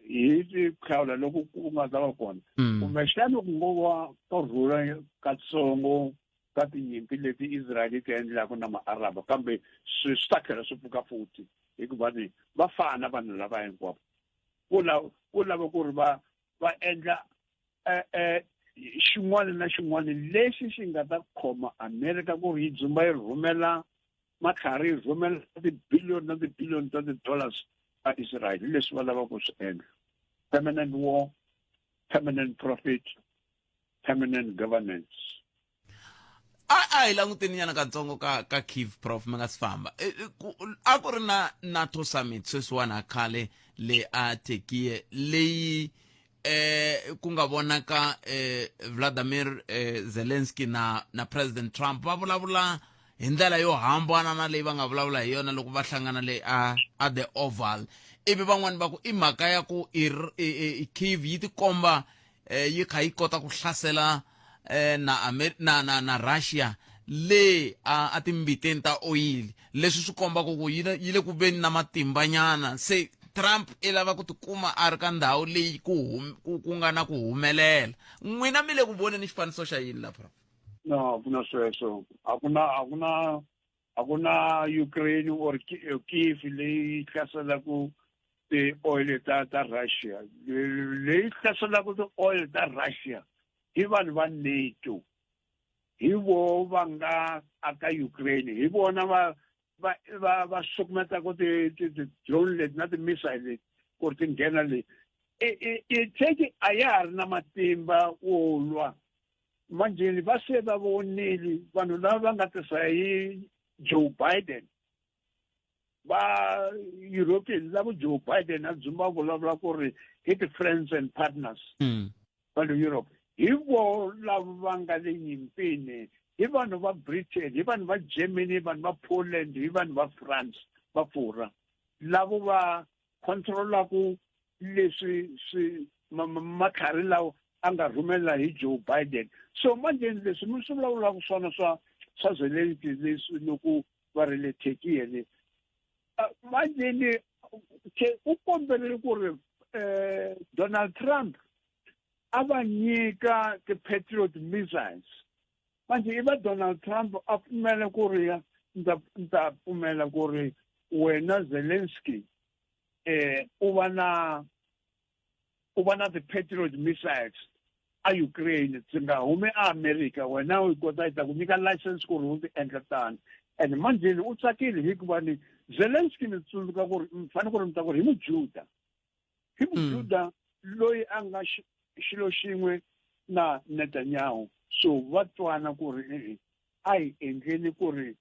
Speaker 7: hi tikhawula loko ku nga ta va kona mm. kumbexana ku ngo va ka rhula katsongo ka tinyimpi leti Israel yi ti endlaka na maaraba kambe swi ta tlhela swi pfuka futhi hikuva ni va fana vanhu lava hinkwavo ku lava ku lava ku ri va va endla eh, eh, xin'wana na xin'wana lexi xi nga ta khoma America ku ri yi dzumba yi rhumela matlhari yi rhumela tibiliyoni na tibiliyoni ta ti-dollars a Israel hi leswi va lavaka ku swi endla permanent war permanent profit permanent governance
Speaker 1: a a hi languteni nyana katsongo ka ka Kiev prof mi nga si famba e, e, a ku ri na NATO summit sweswiwani a khale le a Turkey leyi eh ku nga vonaka eh Vladimir eh, Zelensky na na President Trump va vulavula hi ndlela yo hambana na leyi va nga vulavula hi yona loko va hlangana le a a the Oval ivi van'wani va ku i mhaka ya ku i Kiev yi tikomba eh, yi kha yi kota ku hlasela eh, na, Amer na, na, na Russia le a, a timbiteni ta oyili leswi swi kombaka ku yi le yi le ku veni na matimbanyana se Trump i lava ku tikuma a ri ka ndhawu leyi ku hum, ku, ku nga na ku humelela n'wina mi le ku voneni xifaniso xa yini la prof
Speaker 7: No, a ku na sweswo. A ku na a ku na a ku na Ukraine or Kiev leyi hlaselaka ti-oil ta ta Russia. Leyi hlaselaka ti-oil ta Russia i vanhu va NATO. Hi vo va nga aka Ukraine, hi vona va va va va sukumetaka ti ti ti-drone leti na ti-missile leti ku ri ti nghena le. I i i Turkey a ya ha ri na matimba wo lwa manjheni va se va vonile vanhu lava va nga tisa hi Joe Biden va European lava Joe Biden a dzumba vulavula ku ri hi ti-friends and partners va le Europe hi vo lava va nga le nyimpini hi vanhu va Britain hi vanhu va Germany vanhu va Poland hi vanhu va France va Furwa lavo va controlaku leswi swi matlhari lawa a nga rhumela hi Joe Biden so manjhe leswi mi swi vulavulaka swona swa swa Zelensky leswi loko va ri le Turkey le manjhe ni u komberile ku ri Donald Trump a va nyika ti-Patriot missiles manje i va Donald Trump a pfumela ku ri ndza ndza pfumela ku ri wena Zelensky u va na u va na ti-Patriot missiles a Ukraine ti nga humi eAmerika wena u kota yi ta ku nyika license ku ri u ti endla tano and manjheni u tsakile hikuva ni Zelensky ni tsundzuka ku ri mi fanele ku ri mi ta ku ri hi Mujuda hi Mujuda loyi a nga xilo xin'we na Netanyahu so va twana ku ri e-e a hi endleni ku ri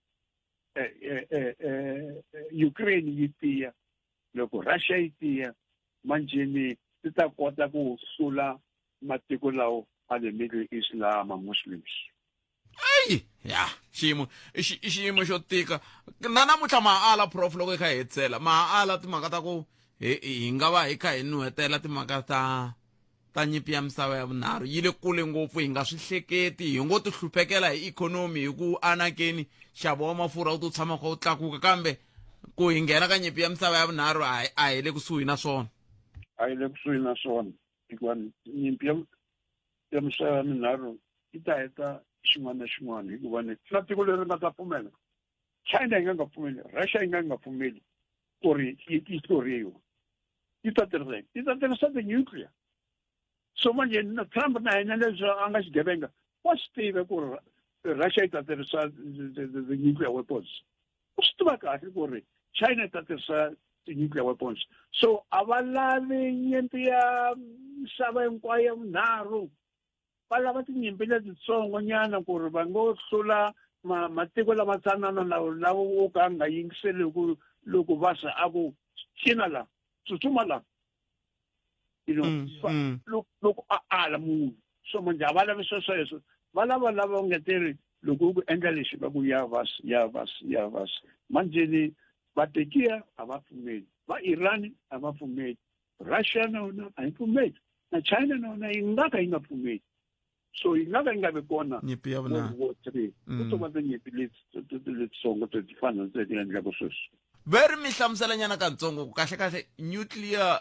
Speaker 7: Ukraine yi tiya loko Russia yi tiya manjheni ti ta kota ku hlula matiko lawo a le Middle East laha ma-Muslims.
Speaker 1: Ayi ya xiyimo i xiyimo xo tika na namuntlha ma ala prof loko hi kha hi hetisela ma ala timhaka ta ku hi nga va hi kha hi nuhetela timhaka ta ta nyimpi ya misava ya vunharhu yi le kule ngopfu hi nga swi hleketi hi ngo ti hluphekela hi ikhonomi hi ku anakeni nxavo wa mafurha wu to tshama kha wu tlakuka kambe ku hi nghena ka nyimpi ya misava ya vunharhu a hi le kusuhi na swona
Speaker 7: a hi le kusuhi na swona hikuva nyimpi ya ya misava ya minharhu yi ta heta xin'wana na xin'wana hikuva ni na tiko leri nga ta pfumela China yi nga nga pfumeli Russia yi nga nga pfumeli ku ri yi hluriwa yi ta tirhisa yi ta tirhisa ti-nuclear so manje na Trump na yena leswi a nga xigevenga wa swi tiva ku ri Russia yi ta tirhisa the-nuclear weapons u swi tiva kahle ku ri China yi ta tirhisa ti-nuclear weapons so a va lavi nyimpi ya misava hinkwayo ya vunharhu va lava tinyimpi letitsongo nyana ku ri va ngo hlula matiko lama tsanana lawo lawo wo ka nga yingiseliku loko va se a ku cina la tsutsuma la you know loko a ala munhu so manje a va lavi swo sweswo va lava lava ngeteri loko u ku endla lexi va ku ya vas ya vas ya vas manjheni vatekiya a va pfumeli va Iran a va pfumeli Russia na yona a yi pfumeli na China na yona yi nga ka yi nga pfumeli so yi nga ka yi nga vi kona
Speaker 1: nyimpi ya vunharhu
Speaker 7: World War III ku to va tinyimpi leti letitsongo ti fana na leti endlaka sweswi
Speaker 1: ve ri mi hlamuselanyana katsongo ku kahle kahle nuclear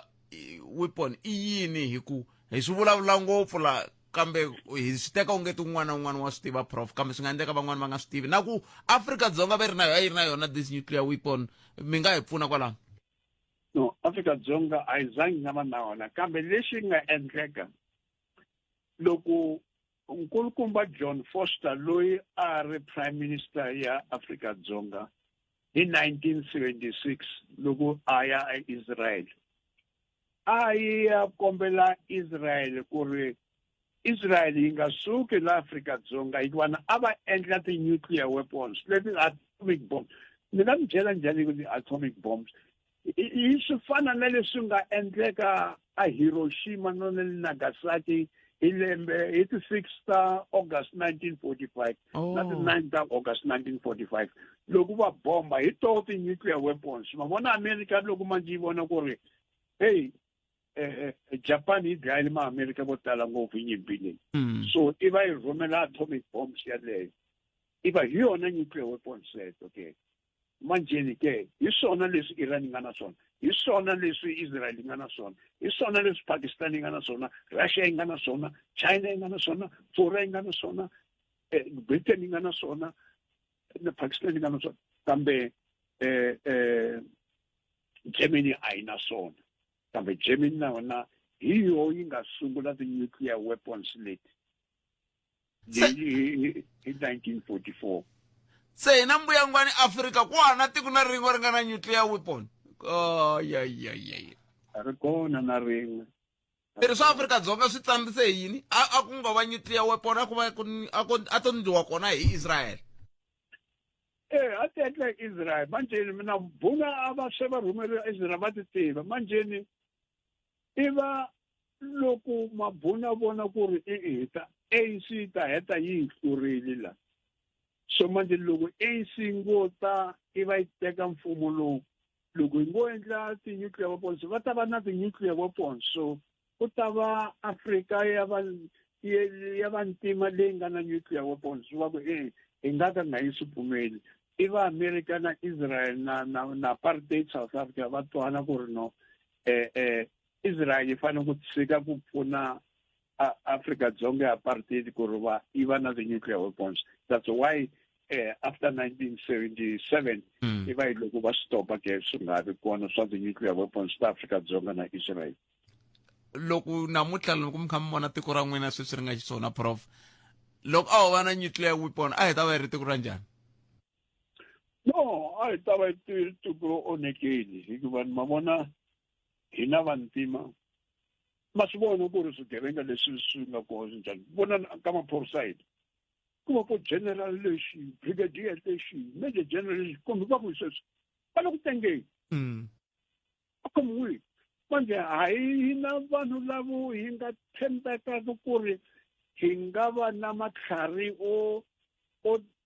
Speaker 1: weapon i yini hi ku hi swi vulavula ngopfu la kambe hi swi teka onge ti un'wana na un'wana wa swi tiva prof kambe swi nga endleka van'wana va nga swi tivi na ku Afrika-Dzonga ve ri na yo a yi ri na yona this nuclear weapon mi nga hi pfuna kwalano
Speaker 7: no Afrika-Dzonga a yi zangi nga va na yona kambe lexi nga endleka loko nkulukumba John Foster loyi a ri prime minister ya Afrika-Dzonga hi 1976 loko a ya eIsrael a yi ya kombela Israel ku ri Israel yi nga suki la Afrika-Dzonga hikuva na a va endla ti-nuclear weapons leti atomic bombs ni nga mi byela njhani ku ti-atomic bombs yi swi fana na leswi nga endleka a Hiroshima na le Nagasaki hi lembe hi ti-6 ta August 1945 na ti-9 ta August 1945 loko va bomba hi toho ti-nuclear weapons ma vona America loko manje yi vona ku ri hey Japan yi dlayile Maamerika vo tala ngopfu hi nyimpi leyi. So i va yi rhumela atomic bombs yaleyo, i va hi yona nuclear weapons leto ke. Manjheni ke hi swona leswi Iran yi nga na swona, hi swona leswi Israel yi nga na swona, hi swona leswi Pakistan yi nga na swona, Russia yi nga na swona, China yi nga na swona, Fura yi nga na swona, Britain yi nga na swona, na Pakistan yi nga na swona, kambe Germany a yi na swona. Kambe Germany na yona hi yo yi nga sungula ti-nuclear weapons leti hi 1944.
Speaker 1: Se hina mbuyangwani Afrika ku hava na tiko na rin'we ri nga na nuclear weapon. Ayayayay,
Speaker 7: a ri kona na rin'we.
Speaker 1: Leri swa Afrika-Dzonga swi tsandzise hi yini? A ku nga va nuclear weapon, a ku va a ku a to ndliwa kona hi Israel.
Speaker 7: Eh, a ti endla hi Israel. Manjheni mina buna a va se va rhumeriwa Israel, va ti tiva. Manjheni i va loko mabuna vona ku ri i hi ta ANC yi ta heta yi hi hlurile la. So manje loko ANC ngo ta i va yi teka mfumo lowu, loko hi ngo endla ti-nuclear weapons, va ta va na ti-nuclear weapons. So ku ta va Afrika ya va ya vantima leyi nga na nuclear weapons. Va ku e hi nga ka nga yi swi pfumeli. I va America na Israel na apartheid South Africa va twana ku ri no, Israel yi fanele ku tshika ku pfuna Afrika Dzonga ya apartheid ku ri va yi va na ti-nuclear weapons. That's why after 1977 i va yi loko va stopa ke swi nga vi kona swa ti-nuclear weapons ta Afrika Dzonga na Israel.
Speaker 1: Loko namuntlha loko mi kha mi vona tiko ra n'wina sweswi ri nga xiswona, prof, loko a ho va na nuclear weapon, a hi ta va hi ri tiko ra njhani?
Speaker 7: No, a hi ta va hi tiko ro onhekeni, hikuva ma vona hina vantima ma swi vona ku ri swigevenga leswi swi nga kona swi njhani. Vona ka maphorisa hina ku va ko general lexi, brigadier lexi, major general lexi, kumbe va ku sweswi va le ku tengeni, a khomiwile. Manje a hi na vanhu lavo hi nga tshembekaka ku ri hi nga va na matlhari o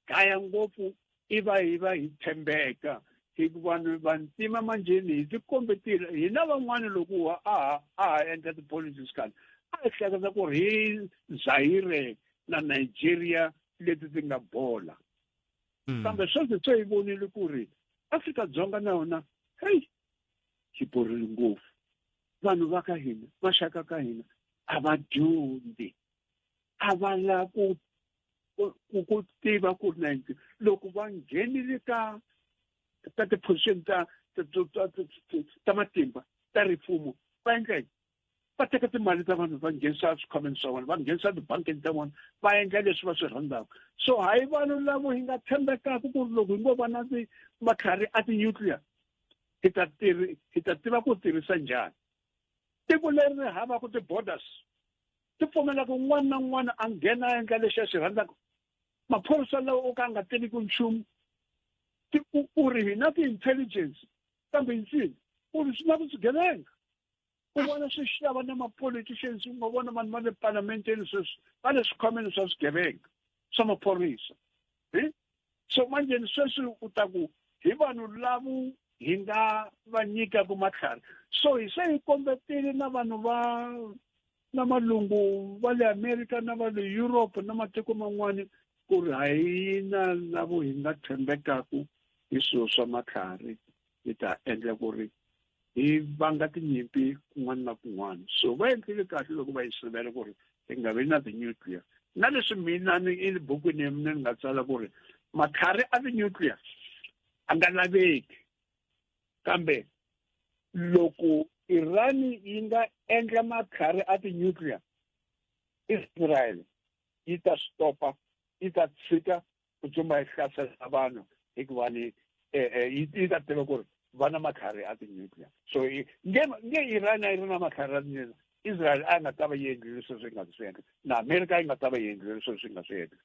Speaker 7: dlaya ngopfu, i va hi va hi tshembeka, hikuva vanhu vantima manjheni hi tikombetile. Hina van'wani loko a ha endla ti-politics khale, a hi hleketa ku ri hi Zaire na Nigeria leti ti nga bola, kambe sweswi se hi vonile ku ri Afrika-Dzonga na yona heyi xi borile ngopfu. Vanhu va ka hina, maxaka ka hina a va dyondzi, a va lava ku tiva ku ri loko va nghenile ka ti-position ta matimba ta rifumo, va endla yini? Va teka timali ta vanhu, va nghenisa swikhwameni swa vona, va nghenisa tibankini ta vona, va endla leswi va swi rhandzaka. So hayi vanhu lavo hi nga tshembekaka ku ri loko hi ngo va na matlhari a ti-nuclear hi ta tiva ku tirhisa njhani. Tiko leri ri havaka ti-borders, ti pfumelaka un'wana na un'wana a nghena a endla lexi a xi rhandzaka, maphorisa lawa o ka a nga tiviki nchumu, u ri hi na ti-intelligence, kambe nsini u ri swi na ku swigevenga. U vona swi xava na ma-politicians, u nga vona vanhu va le palamenteni sweswi va le swikhwameni swa swigevenga swa maphorisa. So manjheni sweswi u ta ku hi vanhu lavo hi nga va nyikaka matlhari. So hi se hi kombetile na vanhu va na malungu va le America na va le Europe na matiko man'wani ku ri hayi na lavo hi nga tshembekaka hi swilo swa matlhari, hi ta endla ku ri hi vanga tinyimpi kun'wana na kun'wana. So va endlile kahle loko va yi sivela ku ri hi nga vi na ti-nuclear. Na leswi mina ni ebukwini ya mina ni nga tsala ku ri matlhari a ti-nuclear a nga laveki, kambe loko Iran yi nga endla matlhari a ti-nuclear, Israel yi ta stopa, yi ta tshika ku tsutsuma yi hlasela vanhu, hikuva ni yi ta tiva ku ri va na matlhari a ti-nuclear. So nge Iran a yi ri na matlhari a ti-nuclear, Israel a nga ta va yi endlile leswi swi nga swi endla, na America yi nga ta va yi endlile leswi swi nga swi endla.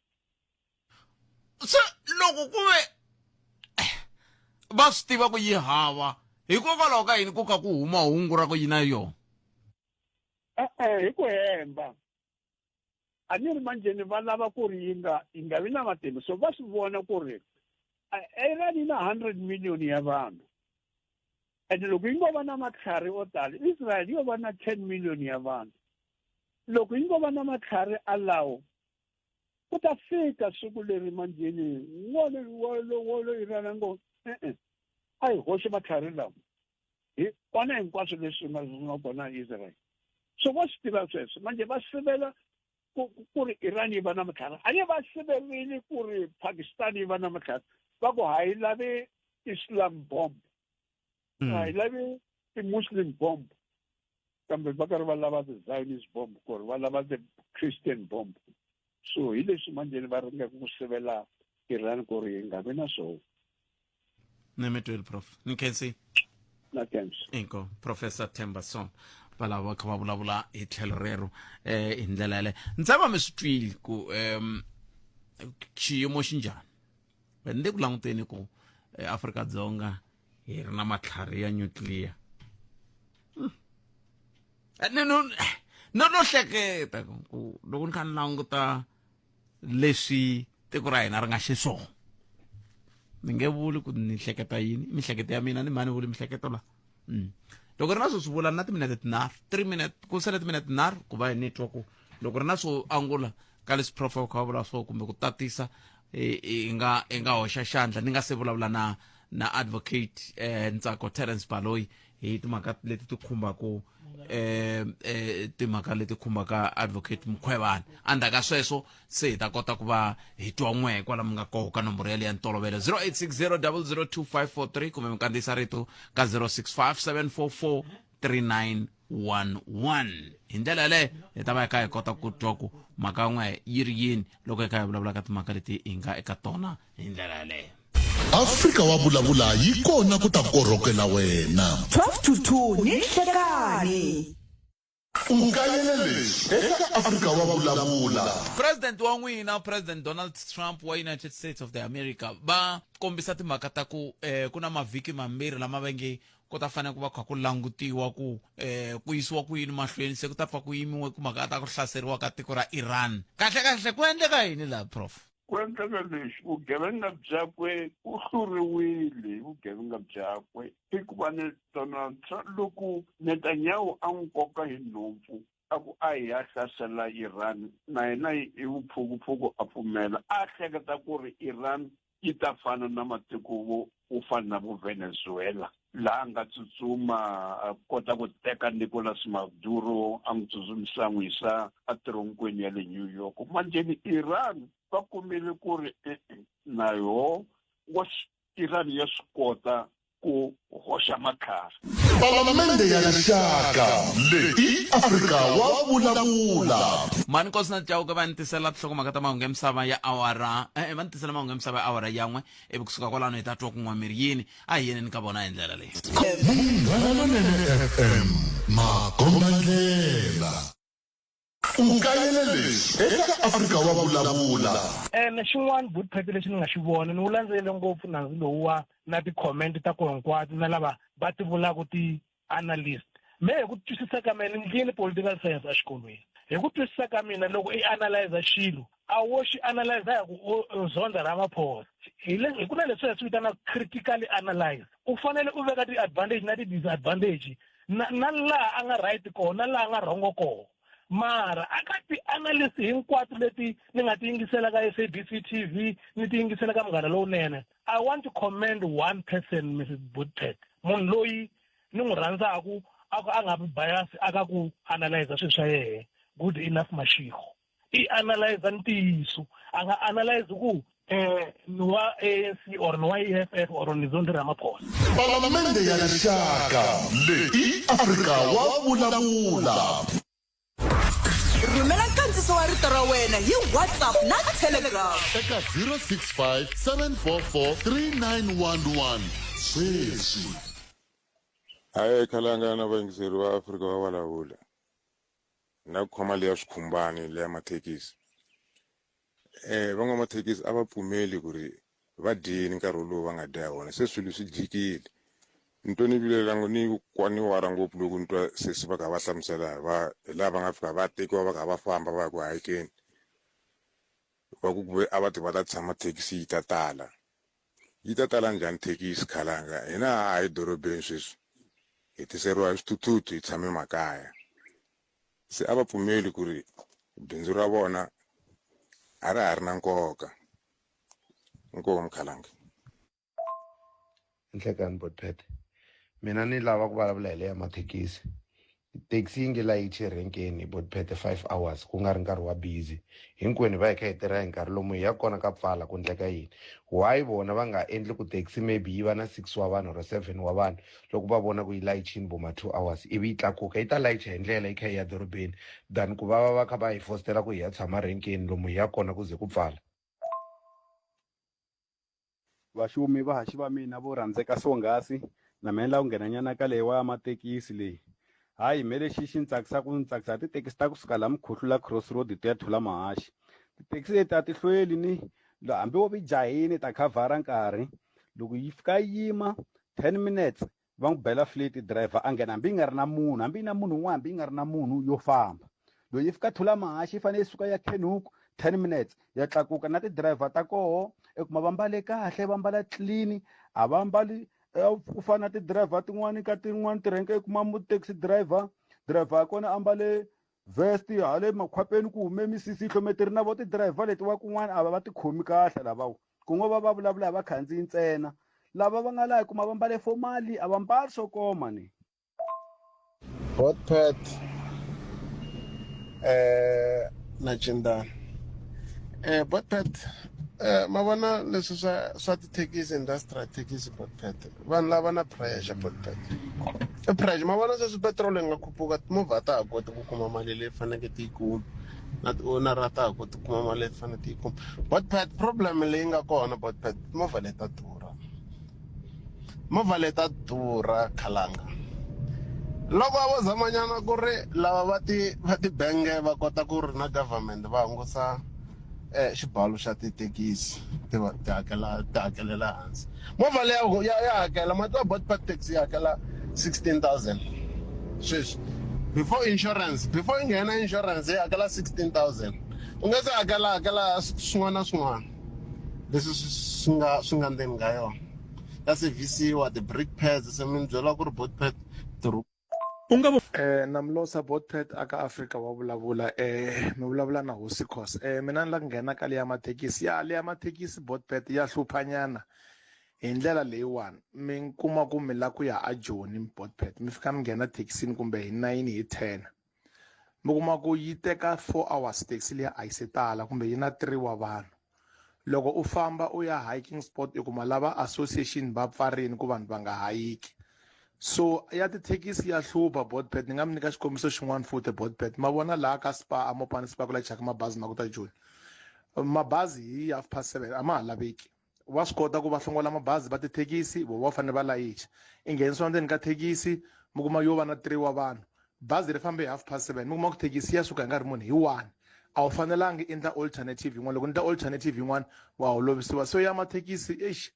Speaker 1: Se loko ku ve va swi tiva ku yi hava, hikokwalaho ka yini ku ka ku huma hungu ra ku yi na yona?
Speaker 7: E-e, hi ku hemba. A ni ri manjheni va lava ku ri yi nga vi na matimba. So va swi vona ku ri Iran yi na 100 million ya vanhu. And loko yi ngo va na matlhari o tala, Israel yo va na 10 million ya vanhu. Loko yi ngo va na matlhari alawo, ku ta fika siku leri manjheni wolo wolo wolo Iran a ngo e-e, a hi hoxe matlhari lawa hi kona hinkwaswo leswi nga nga kona Israel. So va swi tiva sweswo, manje va sivela ku ri Iran yi va na matlhari. A yi va siverile ku ri Pakistan yi va na matlhari, va ku ha yi lavi Islam bomb, a hi lavi ti-Muslim bomb, kambe va karhi va lava ti-Zionist bomb ku ri va lava ti-Christian bomb. So hi leswi manjheni va ringeka ku sivela Iran ku ri yi nga vi na swona.
Speaker 1: Ni mi twile, prof, ni khensi.
Speaker 7: Na khensa.
Speaker 1: Inko Professor Thembason valava va kha va vulavula hi tlhelo rero hi ndlela yaleyo. Ni tshemba mi swi twile ku xiyimo xi njhani. Ni le ku languteni ku Afrika-Dzonga hi ri na matlhari ya nuclear. No no no no hleketa ku loko ni kha ni languta leswi tiko ra hina ri nga xiswona, ni nge vuli ku ni hleketa yini, mihleketo ya mina ni mani vuli mihleketo la. Loko ri na swo swi vula na timinete tinharhu, 3 minute, ku sele timinete tinharhu ku va ni twa ku loko ri na swo angula ka leswi prof kha va vula swo kumbe ku tatisa, i nga hoxa xandla. Ni nga se vulavula na advocate Ntsako Terence Baloyi hi timhaka leti ti khumbaka timhaka leti khumbaka advocate Mkhwebane. Endzhaku ka sweswo se hi ta kota ku va hi twa n'we kwala mi nga koho ka nomboro yaleyo ya ntolovelo 0860 002543 kumbe mi kandziyisa rito ka 065 744 3911. Hi ndlela yaleyo hi ta va hi kha hi kota ku twa ku mhaka n'we yi ri yini loko hi kha hi vulavula ka timhaka leti hi nga eka tona hi ndlela yaleyo.
Speaker 2: Afrika wa vulavula yi kona ku ta korhokela wena.
Speaker 3: 12 to 2 ni nhlekani.
Speaker 2: U kayele leswi eka Afrika wa vulavula.
Speaker 1: President wa n'wina, President Donald Trump wa United States of the America, va kombisa timhaka ta ku ku na mavhiki mambirhi lama va nge ku ta fanele ku va kha ku langutiwa ku ku yisiwa ku yini mahlweni, se ku ta pfa ku yimiwe ku mhaka ta ku hlaseriwa ka tiko ra Iran. Kahle kahle ku endleka yini laha, Prof?
Speaker 7: Ku endleka leswi, vugevenga byakwe u hluriwile hi vugevenga byakwe hikuva ni Donald Trump loko Netanyahu a n'wi koka hi nhompfu a ku a hi ya hlasela Iran, na yena hi vuphukuphuku a pfumela, a hleketa ku ri Iran yi ta fana na matiko vo wo fana na vo Venezuela, laha a nga tsutsuma a kota ku teka Nicolas Maduro a n'wi tsutsumisa a n'wi yisa etironkweni ya le New York. Manjheni Iran va kumile ku ri e-e, na yoho wa Iran ya swi kota ku hoxa matlhari.
Speaker 2: Palamende ya Rixaka leyi i Afrika wa vulavula.
Speaker 1: Mhani Nkosi na Chauke va ni tisela tinhlokomhaka ta mahungu ya misava ya awara e-e, va ni tisela mahungu ya misava ya awara yan'we, ivi kusuka kwalano hi ta twa ku n'wa miri yini. A hi yeneni ka vona hi ndlela leyi.
Speaker 2: Munghana Lonene FM, makombandlela. U kayele leswi eka Afrika wa vulavula.
Speaker 8: Ene xin'wana good Phete lexi ni nga xi vona, ni wu landzelele ngopfu nandzu lowuwa na ti-comment ta koho hinkwato na lava va ti vulaka ti-analyst. Me hi ku twisisa ka mina, ni ndlile political science exikolweni. Hi ku twisisa ka mina loko i analyzer xilo a wo xi analyzer hi ku u zondha Ramaphosa. Hi le hi ku na leswi hi swi vitanaka critically analyze. U fanele u veka ti-advantage na ti-disadvantage na na laha a nga right kona na laha a nga wrong kona. Mara a ka ti-analyst hinkwato leti ni nga ti yingisela ka SABC TV ni ti yingisela ka Munghana Lowunene, I want to commend one person, Mrs Boodpet, munhu loyi ni n'wi rhandzaku a ku a nga vi bias a ka ku analyzer swilo swa yehe, Good Enough Mashego. I analyzer ntiyiso, a nga analyze ku ni wa ANC or ni wa EFF or ni Zondi Ramaphosa.
Speaker 2: Palamende ya Rixaka leyi i Afrika wa vulavula.
Speaker 3: Rhumela nkandziso wa rito ra wena hi WhatsApp na Telegram
Speaker 2: eka 065 744 3911 sweswi.
Speaker 9: Hayi khalanga na vayingiseri va Afrika va vulavula na ku khoma leya swikhumbani leya mathekisi. Van'wamathekisi a va pfumeli ku ri va dyini nkarhi wolowo va nga dya hi wona se swilo swi jikile. Ni twe ni vilela ni ni wara ngopfu loko ni twa sesi va kha va hlamusela hi va hi laha va nga fika va tekiwa va kha va famba va ya ku hayikeni va ku ku ve a va ti va ta tshama thekisi yi ta tala. Yi ta tala njhani thekisi khalanga hina a ha ha yi dorobeni sweswi. Hi tiseriwa hi swithuthuthu hi tshame makaya. Se a va pfumeli ku ri bindzu ra vona a ra ha ri na nkoka. Inkomu Khalanga.
Speaker 10: Nhlekani Botpet mina ni lava ku vulavula hi leya mathekisi taxi yi nge layichi renkeni Botpet 5 hours ku nga ri nkarhi wa busy hinkwenu va hi kha hi tirha hi nkarhi lomu hi ya kona ka pfala ku ndleka yini why vona va nga endli ku taxi maybe yi va na 6 wa vanhu or 7 wa vanhu loko va vona ku yi layichini vo ma 2 hours ivi yi tlakuka yi ta layicha hi ndlela yi kha yi ya dorobeni than ku va va va kha va hi fositela ku hi ya tshama renkeni lomu hi ya kona ku ze ku pfala.
Speaker 11: Vaxumi vahaxi va mina vo rhandzeka swonghasi na mina ni lava ku nghena nyana ka leyi wa ya mathekisi leyi hayi me lexi xi ni tsakisaka ni tsakisa hi tithekisi ta kusuka laha Mukhuhlula cross road ti ya Thulamahashe tithekisi leti a ti hlweli ni hambi wo vi jahini ta khavhara nkarhi loko yi fika yi yima 10 minutes va n'wi bela flat driver a nghena hambi yi nga ri na munhu hambi yi na munhu un'wana hambi yi nga ri na munhu yo famba loko yi fika Thulamahashe yi fanele yi suka ya Kenhoek 10 minutes ya tlakuka na ti-driver ta koho i kuma va mbale kahle va mbala clean a va mbali ku fana na ti-driver tin'wani ka tin'wani tirhenke i kuma mu-taxi driver driver ya kona a mbale vest hale makhwapeni ku hume misisi yi hlometeri na vo ti-driver leti wa kun'wana a va va ti khomi kahle lavawa ku ngo va va vulavula hi vakhandziyi ntsena lava va nga laha kuma va mbale fomali a va mbali swo koma ni
Speaker 12: Botpet eh na Cindana eh Botpet eh ma vona leswi swa swa tithekisi industrial thekisi Botpet vanhu lava na pressure Botpet i pressure ma vona sweswi petrol yi nga khuphuka timovha a ta ha koti ku kuma mali leyi faneleke ti yi kuma na ti-owner a ta ha koti ku kuma mali leyi faneleke ti yi kuma Botpet problem leyi nga kona Botpet timovha leti ta durha movha leti ta durha khalanga loko a vo zamanyana ku ri lava va ti va tibenge va kota ku ri na government va hungusa eh, xibalo xa tithekisi ti va ti hakela ti hakelela hansi movha leya ya ya hakela mati wa bot park taxi yi hakela 16000 sweswi before insurance before yi nghena insurance yi hakela 16000 u nga se hakela hakela swin'wana na swin'wana leswi swi nga swi nga ndzeni ka yona ya sevhisiwa ti-brake pads se mi ni byela ku ri bot pad
Speaker 13: U nga
Speaker 14: Eh, Namlosa Botpet aka Afrika wa vulavula eh mi vulavula na Hosi Khosa eh mina ni la ku nghena ka leya mathekisi ya leya mathekisi Botpet ya hluphanyana hi ndlela leyiwani mi kuma ku mi la ku ya a Joni Botpet mi fika mi nghena thekisini kumbe hi 9 hi 10 mi kuma ku yi teka 4 hours taxi liya a yi se tala kumbe yi na 3 wa vanhu loko u famba u ya hiking spot u kuma lava association va pfarini ku vanhu va nga hayiki so ya tithekisi ya hlupha botbet ni nga mi nyika xikombiso xin'wana futhi botbet ma vona laha ka spa a mopani spa ku layichaka mabazi ma ku ta joni mabazi hi half past seven a ma ha laveki va swi kota ku va hlongola mabazi va tithekisi vo va fanele va layicha i nghenisiwa ndzeni ka thekisi mi kuma yo va na three wa vanhu bazi ri fambe hi half past seven mi kuma ku thekisi ya suka hi nkarhi muni hi one a wu fanelangi endla alternative yin'wana loko endla alternative yin'wana wa holovisiwa so ya mathekisi eish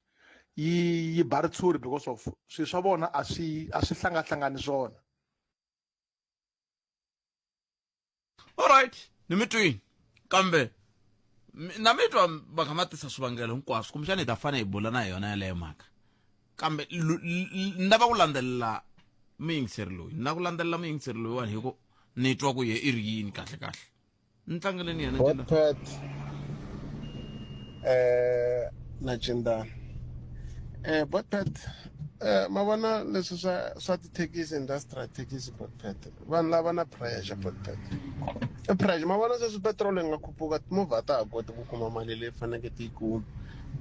Speaker 14: yi yi ba ritshuri because of swilo swa vona a swi a swi hlangahlangani swona
Speaker 1: Alright, ni mi twini kambe na mi twa va kha va tisa swivangelo hinkwaswo kumbexana hi ta fanele hi bula na yona yaleyo mhaka kambe ni lava ku landzelela muyingiseri loyi ni lava ku landzelela muyingiseri loyiwani hi ku ni twa ku ye i ri yini kahle kahle ni tlangeleni yena
Speaker 12: Botpet eh na Cindana eh Botpet eh ma vona leswi swa swa tithekisi industrial thekisi Botpet vanhu lava na pressure Botpet i pressure ma vona sweswi petrol yi nga khuphuka timovha a ta ha koti ku kuma mali leyi faneleke ti yi kuma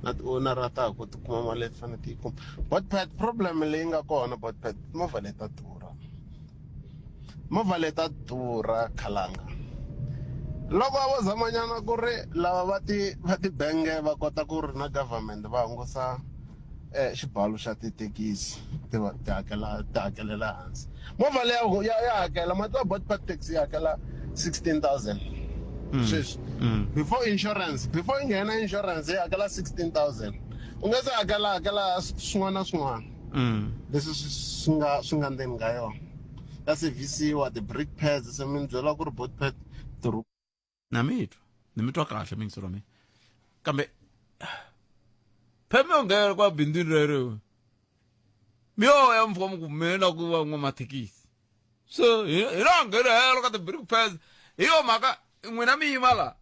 Speaker 12: na ti-owner a ta ha koti ku kuma mali leyi faneleke ti yi kuma Botpet problem leyi nga kona Botpet timovha leti ta durha movha leti ta durha khalanga loko a vo zamanyana ku ri lava va ti va tibenge va kota ku ri na government va hungusa eh, xibalo xa tithekisi ti va ti hakela ti hakelela hansi movha leya ya ya hakela mati wa bot taxi yi hakela 16000 sweswi before insurance before yi nghena insurance yi hakela 16000 u nga se hakela hakela swin'wana na swin'wana leswi swi nga swi nga ndzeni ka yona ya sevhisiwa ti-brake pads se mi ni byela ku ri bot pad
Speaker 1: na mi twa ni mi twa kahle muyingiseri wa mina kambe pheme u nghena kwa bindzwini rero Mi yo ya mi fika mi ku mina la ku va n'wamathekisi so hi hi la nghena helo ka ti-brick pads hi yo mhaka n'wina mi yima la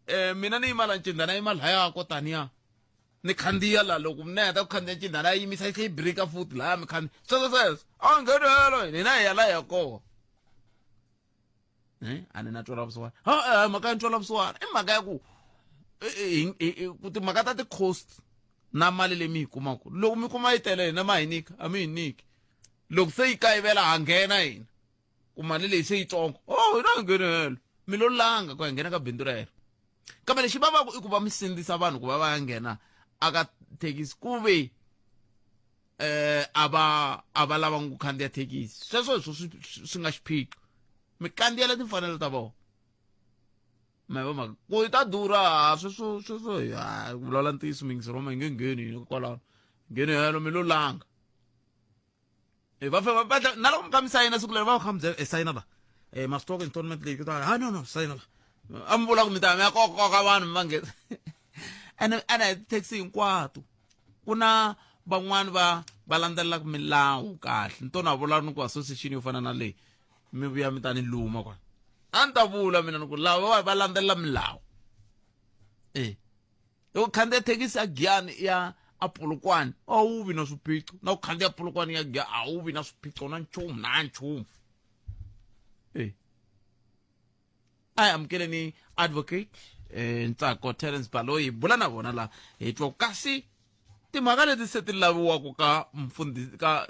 Speaker 1: um mina ni yima la ncindana yima laya ko taniya ni khandziya la loko ni heta ku khandziya ncindana ya yimisa yi tlhe yi brika futhi laya mi khandziya sweswo sweswo a nghena helo hina hi ya la hi ya kona eh a ni na twela vusiwana ha eh, mhaka ya ntwela vusiwana i mhaka ya ku ku timhaka ta ti-cost na mali leyi mi yi kumaka loko mi kuma yi tele hina ma hi nyika a mi hi nyiki loko se yi kayivela ha nghena hina ku mali leyi se yitsongo oh hina hi nghenelo mi lo langa ku ya nghena ka bindzu rero kambe lexi vavaka i ku va mi sindzisa vanhu ku va va ya nghena aka thekisi ku ve eh a va a va lavanga ku khandziya thekisi sweswo hi swo swi nga xiphiqo mi kandziyela timfanelo ta vona ma va mhaka ku yi ta durha sweswo sweswo ha ku vulavula ntiyiso mingisi roma yi nge ngheni yini kwalano ngheni helo mi lo langa e va va va na loko mi kha mi sayina siku leri va kha mi byela e sayina la e ma stock installment leyi ta ha no no sayina la a mi vula ku mi ta mi ya koka vanhu mi va nghena ene ene hi taxi hinkwato ku na van'wani va va landzelelaka milawu kahle ni tona vula ni ku association yo fana na leyi mi vuya mi ta ni luma kwala a ni ta vula mina ni ku lava va landzelela milawu e loko khandziya thekisi ya giyani ya a polokwane a wu vi na swiphiqo na ku khandziya polokwane ya giya a wu vi na swiphiqo na nchumu na nchumu e a hi amukeleni advocate eh, ntsako terence baloyi bula na vona la hi twa kasi timhaka leti se ti laviwaka ka mfundhisi ka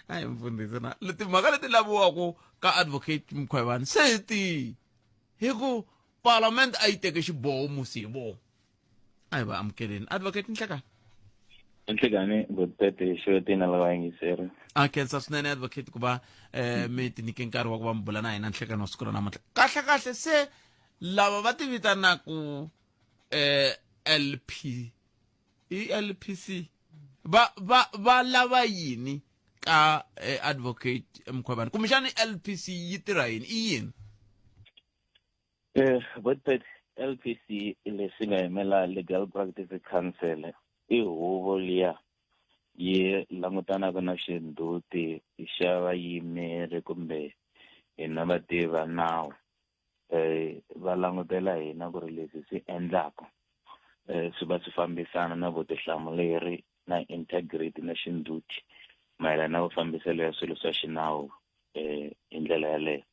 Speaker 1: a hi mfundhisi na timhaka leti laviwaka ka advocate mkhwevani se ti hi ku parliament a yi teke xiboho musi hi voho a hi va amukeleni advocate nhlekani
Speaker 15: nhlekani botete xewetini lava yingiseri
Speaker 1: a khensa swinene advocate ku va um mi ti nyike nkarhi wa ku va mi bula na hina nhlekani wa siku ra namuntlha kahle kahle se lava va ti vitanaku um lp i lpc va va va lava yini ka eh, advocate mkhwebane kumbexani lpc yi tirha yini i yini
Speaker 15: Eh, Botpet LPC leswi nga yimela Legal Practice Council i huvo liya yi langutanaka na xindzhuti xa vayimeri kumbe hina vativi va nawu eh va langutela hina ku ri leswi swi endlaka eh swi va swi fambisana na vutihlamuleri na integrity na xindzhuti mayelana na mafambiselo ya swilo swa xinawu eh hi ndlela yaleyo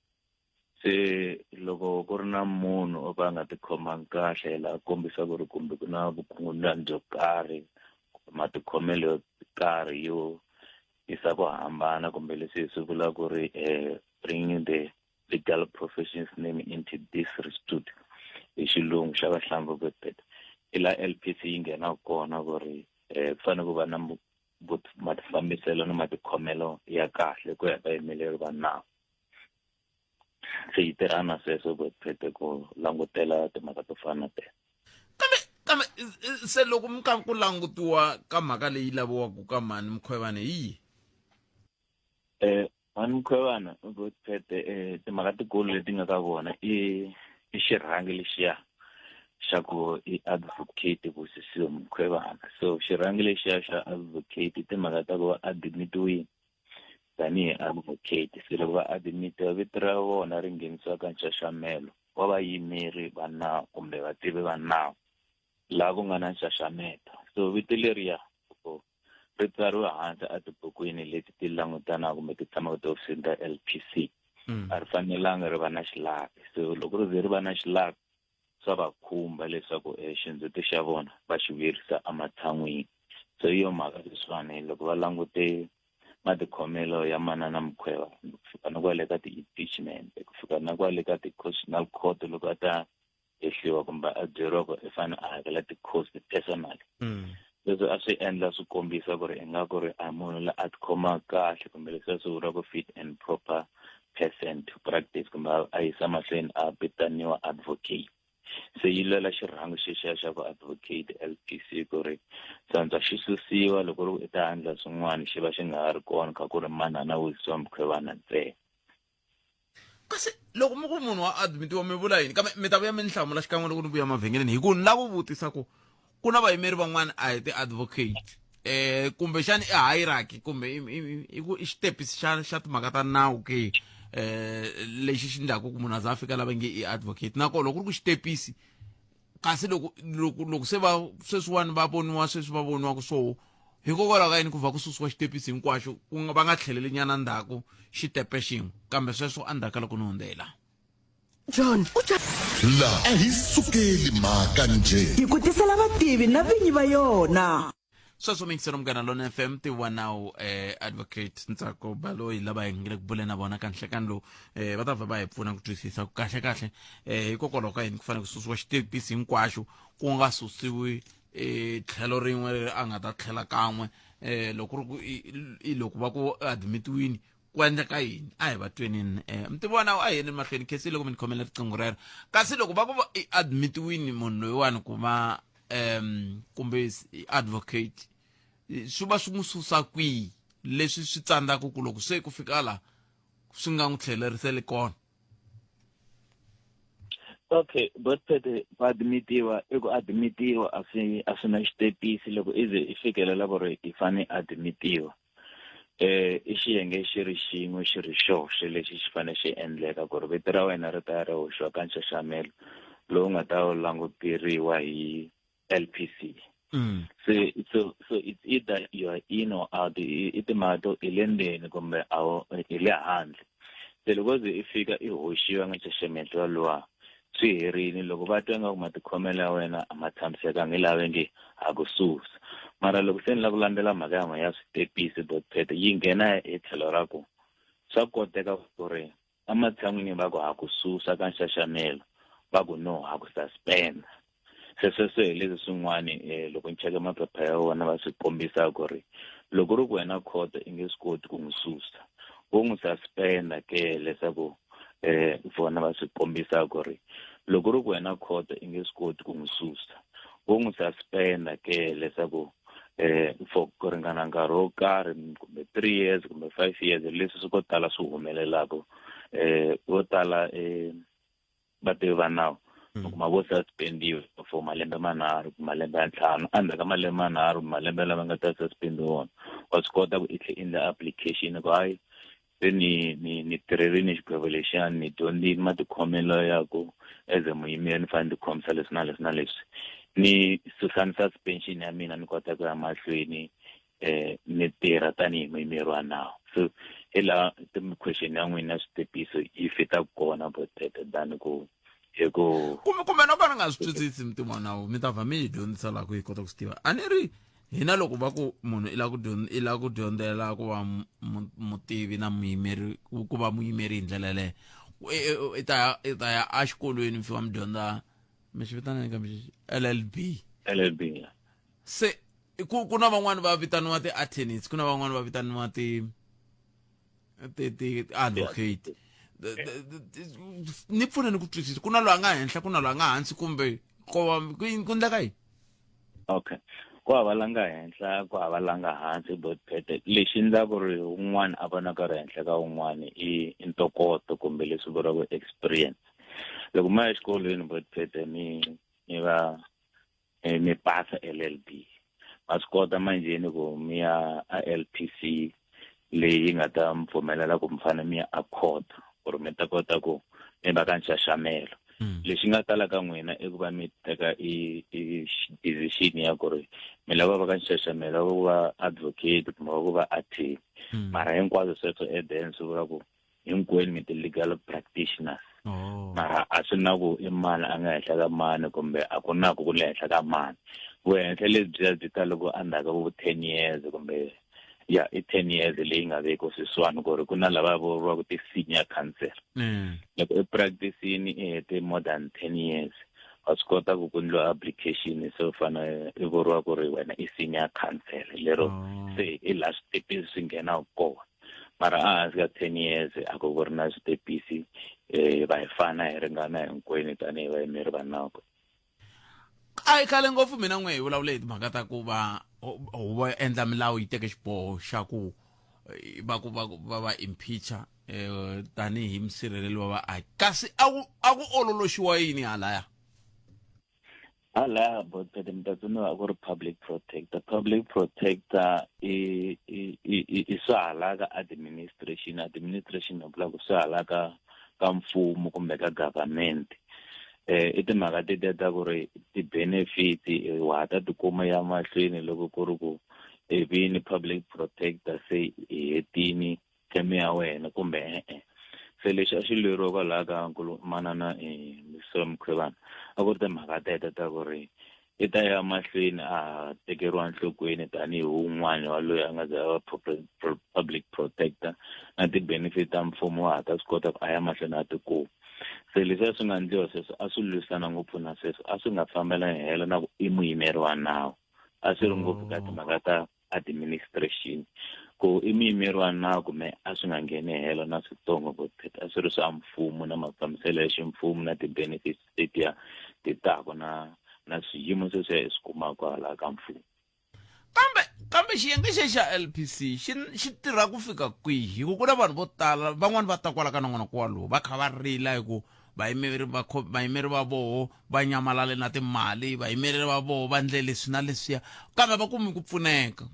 Speaker 15: se loko ku ri na munhu o ka a nga tikhomangi kahle laha kombisa ku ri kumbe ku na vukungundzwani byo karhi matikhomelo yo karhi yo yisa ku hambana kumbe leswi hi swi vulaka ku ri um bringing the legal professions name into disrepute hi xilungu xa vahlampfa bebet i la L_P_C yi nghenaka kona ku ri um ku fanele ku va na mafambiselo na matikhomelo ya kahle ku ya vayimeleri va nawu se yi tirhana na sweswo ku phete ku langutela timhaka to fana na teto
Speaker 1: kambe kambe se loko mi ka ku langutiwa ka mhaka leyi laviwaka ka mhani mkhwevane hi yihi
Speaker 15: um mhani mkhwevana phete um timhaka tikulu leti nga ka vona i i xirhangi lexiya xa ku i advocate Busisiwe Mkhwevana so xirhangi lexiya xa advocate timhaka ta ku va admitiwile tanihi advocate se loko va admitiwa vito ra vona ri nghenisiwa ka nxaxamelo wa vayimeri va nawu kumbe vativi va nawu laha ku nga na nxaxameto so vito leriya loko ri tsariwe hansi etibukwini leti ti langutanaka kumbe ti tshamaka tihofisini ta L_P_C a ri fanelanga ri va na xilapi so loko ri ze ri va na xilapi swa va khumba leswaku eh, xindzhuti xa vona va xi vuyerisa ematshan'wini so hi yo mhaka leswiwani loko va langute matikhomelo ya manana Mkhweva ku fika na kwale ka ti-impeachment ku fika na kwale ka ti-constitutional court loko a ta hehliwa kumbe a byeriwa ku i fanele a hakela ti-cost personally leswi a swi endla swi kombisa ku ri ingaku ri a munhu la a tikhomaka kahle kumbe leswi a swi vuriwaka fit and proper person to practice kumbe a yisa mahlweni a vitaniwa advocate se yi lwela xirhangu xexiya xa ku advocate L_P_C ku ri swantswa xi susiwa loko ri ku i ta endla swin'wana xi va xi nga ha ri kona kha ku ri manana Wilson Mkhwebane ntsena
Speaker 1: kasi loko mi ku munhu wa admitiwa mi vula yini kambe mi ta vuya mi ni hlamula xikan'we loko ni vuya mavhengeleni hi ku ni lava ku vutisa ku ku na vayimeri van'wana a hi ti-advocate eh kumbexani i hierarchy kumbe i ku i xitepisi xa xa timhaka ta nawu ke eh lexi xi ndlaku ku munhu a za a fika lava nge i advocate nakona loko ku ri ku xitepisi kasi loko loko loko se va sweswiwani va voniwa sweswi va voniwaka swo hikokwalaho ka yini ku va ku susiwa xitepisi hinkwaxo ku nga va nga tlheleli nyana ndzhaku xitepe xin'we kambe sweswo endzhaku ka loko ni hundzela
Speaker 3: John u ca
Speaker 2: La a hi sukeli mhaka njhe.
Speaker 3: Hi ku tisela vativi na vinyi va yona.
Speaker 1: Sweswo mingiselo Munghana Lona FM tiwa nawu eh, advocate Ntsako Baloyi lava hi ngile ku bule na vona ka nhlekani lowu eh, va ta va va hi pfuna ku twisisa ku kahle kahle eh, hikokwalaho ka yini ku fanele ku susiwa xitepisi hinkwaxo ku nga susiwi eh, tlhelo rin'we leri a nga ta tlhela kan'we eh, loko ri ku i loko va ku admitiwini ku endleka yini a hi va twenini um mutivi wa nawu a hi yeni mahlweni khesi loko mi ni khomela riqingho rero kasi loko va ku va i admitiwini munhu loyiwani ku va um kumbe advocate swi va swi n'wi susa kwihi leswi swi tsandzaka ku loko se ku fika la swi nga n'wi tlheleriseli kona
Speaker 15: okay but phete ku admitiwa i ku admitiwa a swi a swi na xitepisi loko i ze i fikelela ku ri i fane admitiwa eh i xiyenge xi ri xin'we xi ri xoxe lexi xi fanele xi endleka ku ri vito ra wena ri ta ya ri hoxiwa ka nxaxamelo lowu nga ta languteriwa hi LPC mm. so so so it's either you are in or out i timhaka to i le ndzeni kumbe a i le handle se loko ze i fika i hoxiwa nga nxaxamelo luwa swi herile loko va twa ingaku matikhomelo ya wena a ma tshamisekanga hi laha va nge ha ku susa mara loko se ni lava ku landzela mhaka ya ya switepisi botpete yi nghena hi tlhelo ra ku swa koteka ku ri ematshan'wini va ku ha ku susa ka nxaxamelo va ku no ha ku suspenda se sweswo hi leswi swin'wani um loko ni cheke maphepha ya vona va swi kombisa ku ri loko ri ku wena khoto i nge swi koti ku n'wi susa wo n'wi suspenda ke leswaku um vona va swi kombisa ku ri loko ri ku wena khoto i nge swi koti ku n'wi susa wo n'wi suspenda ke leswaku eh for ku ringana nkarhi wo karhi kumbe three years kumbe five years leswi swi ko tala swi humelelaka eh vo tala eh vativi va nawu mm. u kuma vo suspendiwa for malembe manharhu kumbe malembe ya ntlhanu endzhaku ka malembe manharhu kumbe malembe lama nga ta suspendiwa wona wa swi kota ku i tlhe endla application ku hayi se ni ni ni tirherini xigwevo lexiyani ni dyondzile matikhomelo ya ku as a muyimeri ni fanele ni tikhomisa leswi na leswi na leswi ni susani suspension ya mina ni kota ku ya mahlweni eh ni tirha tanihi muyimeri wa nawu so hi laha question ya n'wina switepiso yi fitaka kona botete than ku hi ku
Speaker 1: kumbe kumbe no ka ni nga swi twisisi mutimo wa nawu mi ta va mi yi dyondzisa laha ku yi kota ku swi tiva a ni ri hina loko va ku munhu i lava ku i lava ku dyondzela ku va mutivi na muyimeri ku va muyimeri hi ndlela yaleyo i ta i ta ya exikolweni mi fika mi dyondza mi xi vitana yini kambe LLB
Speaker 15: LLB
Speaker 1: se ku ku na van'wani va vitaniwa ti-attorneys ku na van'wani va vitaniwa ti ti ti advocate ni pfune ni ku twisisa ku na loyi a nga henhla ku na loyi a nga hansi kumbe ko va ku endleka yini
Speaker 15: okay ku hava la nga henhla ku hava la nga hansi botpete lexi endlaku ri un'wana a vonaka ri henhla ka un'wana i ntokoto kumbe leswi vuriwaka experience loko ma ya exikolweni botpete mi mi va eh, mi pasa LLB ma swi kota manjheni ku mi ya a LPC leyi nga ta mi pfumelela ku mi fanele mi ya a court ku ri mi ta kota ku mi va ka nxaxamelo mm. lexi nga tala ka n'wina i ku va mi teka i i decision ya ku ri mi lava va ka nxaxamelo wa ku va advocate kumbe wa ku va attorney mm. mara hinkwaswo sweswo at the end swi vula ku hinkwenu mi ti-legal practitioners oh. mara a swi na ku i mani a nga henhla ka mani kumbe a ku na ku ku le henhla ka mani vuhenhla lebyiya byi ta loko endzhaku ka vo ten years kumbe ya i ten years leyi nga vekiwa sweswiwani ku ri ku na lava vuriwaka ti-senior council mm. loko i practicini i hete more than ten years wa swi kota ku ku ndliwa application se u fanele i vuriwa ku ri wena i senior council lero oh. se i laha switepisi swi nghenaka kona mara a hansi ka ten years a ku ku ri na switepisi um va hi fana hi ringana hinkwenu tanihi vayimeri va nawu
Speaker 1: a hi khale ngopfu mina n'we hi vulavule hi timhaka ta ku va huvo endla milawu yi teke xiboho xa ku eh, va ku va va va impeacher eh, tanihi musirheleli wa vaaki kasi a ku a ku ololoxiwa yini halaya
Speaker 15: Halaya botpet mi ta tsundzuka a ku ri public protector. Public protector i i i i swa hala ka administration. Administration ni vula ku swa hala ka ka mfumo kumbe ka government. I timhaka tetiya ta ku ri ti-benefit wa ha ta tikuma ya mahlweni loko ku ri ku i vini public protector se i hetini term ya wena kumbe e-e se lexi a xi lweriwa kwalaya ka nkulu manana Mr Mkhwebane a ku ri timhaka teto ta ku ri i ta ya mahlweni a tekeriwa enhlokweni tanihi wun'wani wa loyi a nga za va public protector na ti-benefit ta mfumo wa ha ta swi kota ku a ya mahlweni a ti kuma se leswi a swi nga endliwa sweswo a swi lwisana ngopfu na sweswo a swi nga fambelani helo na ku i muyimeri wa nawu a swi ri ngopfu ka timhaka ta administration ku i muyimeri wa nawu kumbe a swi nga ngheni helo na switsongo a swi ri swa mfumo na mafambiselo ya ximfumo na ti-benefits letiya ti taka na na swiyimo sweswiya hi swi kumaka hala ka mfumo.
Speaker 1: Kambe kambe xiyenge xe xa LPC xi xi tirha ku fika kwihi hi ku ku na vanhu vo tala van'wani va ta kwala ka nongonoko walowu va kha va rila hi ku vayimeri va vayimeri va voho va nyamalale na timali vayimeri va voho va ndle leswi na leswiya kambe va kumi ku pfuneka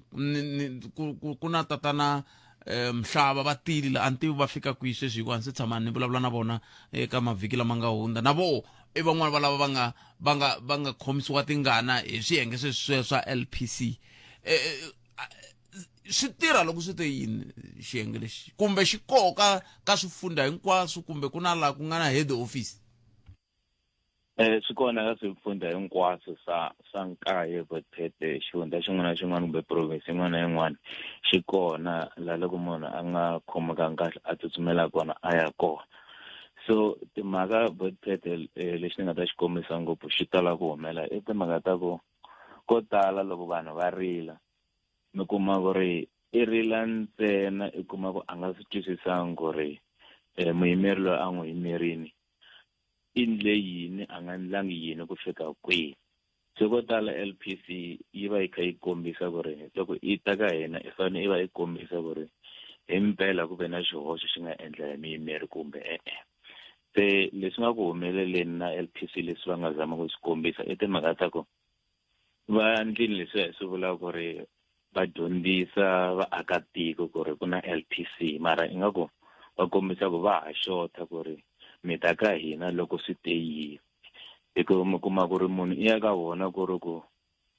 Speaker 1: ku na tatana mhlava va tili la a ni tivi va fika kwihi sweswi hikuva ndzi tshama ni vulavula na vona eka mavhiki lama nga hundza na voho i van'wana va lava va nga va nga va nga khomisiwa tingana hi swiyenge sweswi swa LPC swi tirha loko swi te yini xiyenge lexi kumbe xi koka ka swifundha hinkwaswo kumbe ku na laha ku nga na head office
Speaker 15: Swi kona ka swifundha hinkwaswo swa swa nkaye Botpete xifundha xin'wana na xin'wana kumbe province yin'wana na yin'wana xi kona laha loko munhu a nga khomekangi kahle a tsutsumela kona a ya kona so timhaka Botpete lexi ni nga ta xi kombisa ngopfu xi tala ku humela i timhaka ta ku ko tala loko vanhu va rila mi kuma ku ri i rila ntsena i kuma ku a nga swi twisisanga ku ri muyimeri loyi a n'wi yimerini i ndle yini a nga ndlangi yini ku fika kwihi se ko tala LPC yi va yi kha yi kombisa ku ri loko i ta ka hina i fanele i va yi kombisa ku ri hi mpela ku ve na xihoxo xi nga endla hi muyimeri kumbe e-e se leswi nga ku humeleleni na LPC leswi va nga zama ku swi kombisa i timhaka ta ku va ndlini leswiya hi swi vulaka ku ri va dyondzisa vaakatiko ku ri ku na LPC mara ingaku va kombisa ku va ha xota ku ri mi ta ka hina loko swi te yini hi ku mi kuma ku ri munhu i ya ka vona ku ri ku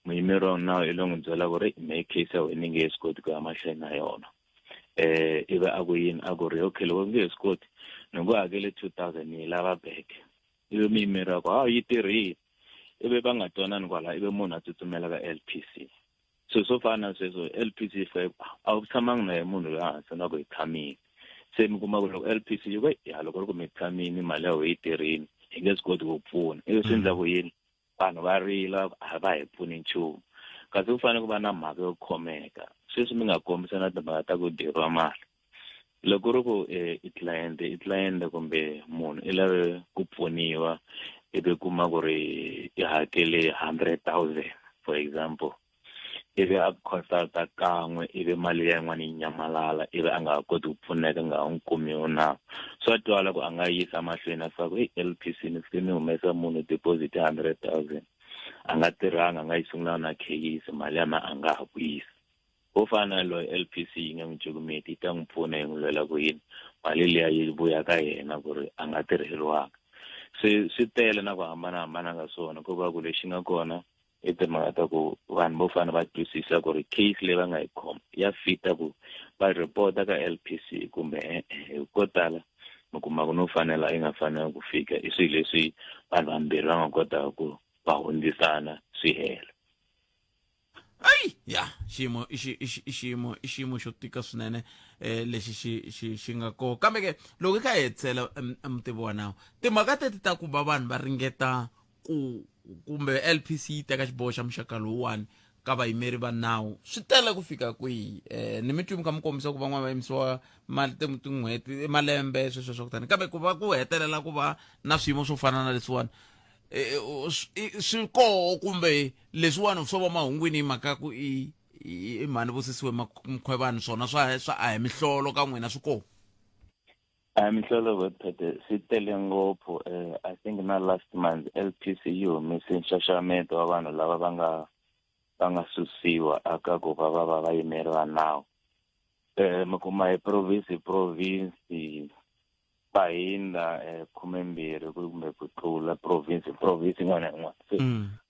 Speaker 15: muyimeri wa nawu i lo n'wi byela ku ri mehe case ya wena ni nge he swi koti ku ya mahlweni na yona ivi a ku yini a ku ri okay loko nge he swi koti ni ku hakele 2000 ni yi lava back ivi muyimeri wa ku hawu yi tirhile ivi va nga twanani kwala ivi munhu a tsutsumela ka LPC swilo swo fana na sweswo LPC yi fika a wu tshamangi na ye munhu loyi a hansi nga ku hi tshamile se mi kuma ku loko LPC yi ku ya loko ri ku mi tshamile mali ya wena yi tirhile hi nge swi koti ku pfuna ivi swi endla ku yini vanhu va rila a va hi pfuni nchumu kasi ku fanele ku va na mhaka yo khomeka sweswi mi nga kombisa na timhaka ta ku dyeriwa mali loko ku ri ku i client i client kumbe munhu i lave ku pfuniwa ivi kuma ku ri i hakele 100,000 for example ivi a consulta kan'we ivi mali ya yin'wana yi nyamalala ivi a nga ha koti ku pfuneka nga ha n'wi kumiwi nawu swa twala ku a nga yisa mahlweni a fika ku eyi LPC ni fike ni humesa munhu deposit ya 100,000 a nga tirhanga a nga yi sungulanga na kheyisi mali ya mina a nga ha vuyisi Wo fana na loyi LPC yi nga n'wi cukumeti yi ta n'wi pfuna yi n'wi lwela ku yini mali liya yi vuya ka yena ku ri a nga tirheriwanga se swi tele na ku hambanahambana ka swona ko va ku lexi nga kona i timhaka ta ku vanhu vo fana va twisisa ku ri case leyi va nga yi khoma ya fita ku va report-a ka LPC kumbe e-e ko tala mi kuma ku no fanela yi nga fanela ku fika i swilo leswi vanhu vambirhi va nga kotaka ku va hundzisana swi hela
Speaker 1: ayi ya xiyimo i xi i xi i xiyimo i xiyimo xo tika swinene eh lexi xi xi xi nga kona kambe ke loko i kha hi hetisela mutivi wa nawu timhaka teti ta ku va vanhu va ringeta ku kumbe LPC yi teka xiboho xa muxaka lowuwani ka vayimeri va nawu swi tele ku fika kwihi eh ni mi twi mi kha mi kombisa ku van'wana va yimisiwa mali tin'hweti malembe sweswo swa ku tani kambe ku va ku hetelela ku va na swiyimo swo fana na leswiwani swi koho kumbe leswiwani swo va mahungwini hi mhaka ku i i mhani vusisiwe mkhwevani swona swa swa a hi mihlolo ka n'wina swi koho.
Speaker 15: A mihlolo Botpete swi tele ngopfu I think na last month LPC yi humese nxaxameto wa vanhu lava va nga va nga susiwa aka ku va va va vayimeri va nawu. Mi kuma hi province hi province va hindza 12 kumbe ku tlula province hi province yin'wana na yin'wana. Se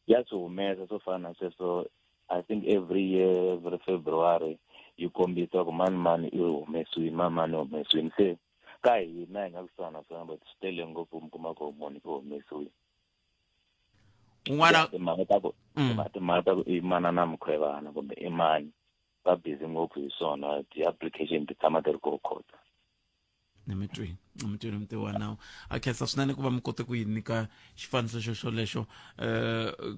Speaker 15: ya swi humesa swo fana na sweswo. I think every year every February yi kombisa ku mani mani i humesiwini mani mani i humesiwini. Se ka hina hi nga kusuhana na swona but swi tele ngopfu mi kuma ku munhu i humesiwini.
Speaker 1: Un'wana
Speaker 15: timhaka ta ku timhaka ta ku i manana Mkhwebana kumbe i mani va busy ngopfu hi swona, ti-application ti tshama ti ri ko khota.
Speaker 1: Ni mi twini, ni mi twini mutivi wa nawu. A khensa swinene ku va mi kote ku yi nyika xifaniso xo xolexo.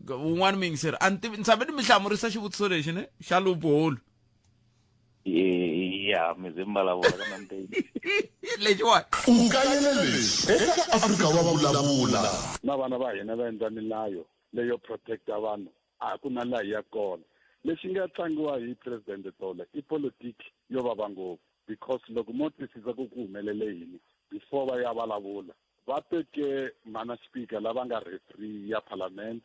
Speaker 1: Un'wana muyingiseri a ni tivi, ni tshame ni mi hlamurisa xivutiso lexi ne xa loophole.
Speaker 15: Ya mi ze mi vulavula ka namteni
Speaker 1: lexiwani.
Speaker 2: U kayele leswi eka Afrika wa Vulavula.
Speaker 16: Na vana va hina va endla milayo leyo protecta vanhu, a ku na laha hi ya kona. Lexi nga tlangiwa hi President tolo i politiki yo vava ngopfu, because loko mo twisisa ku ku humelele yini before va ya vulavula, va teke mhana speaker lava nga referee ya parliament,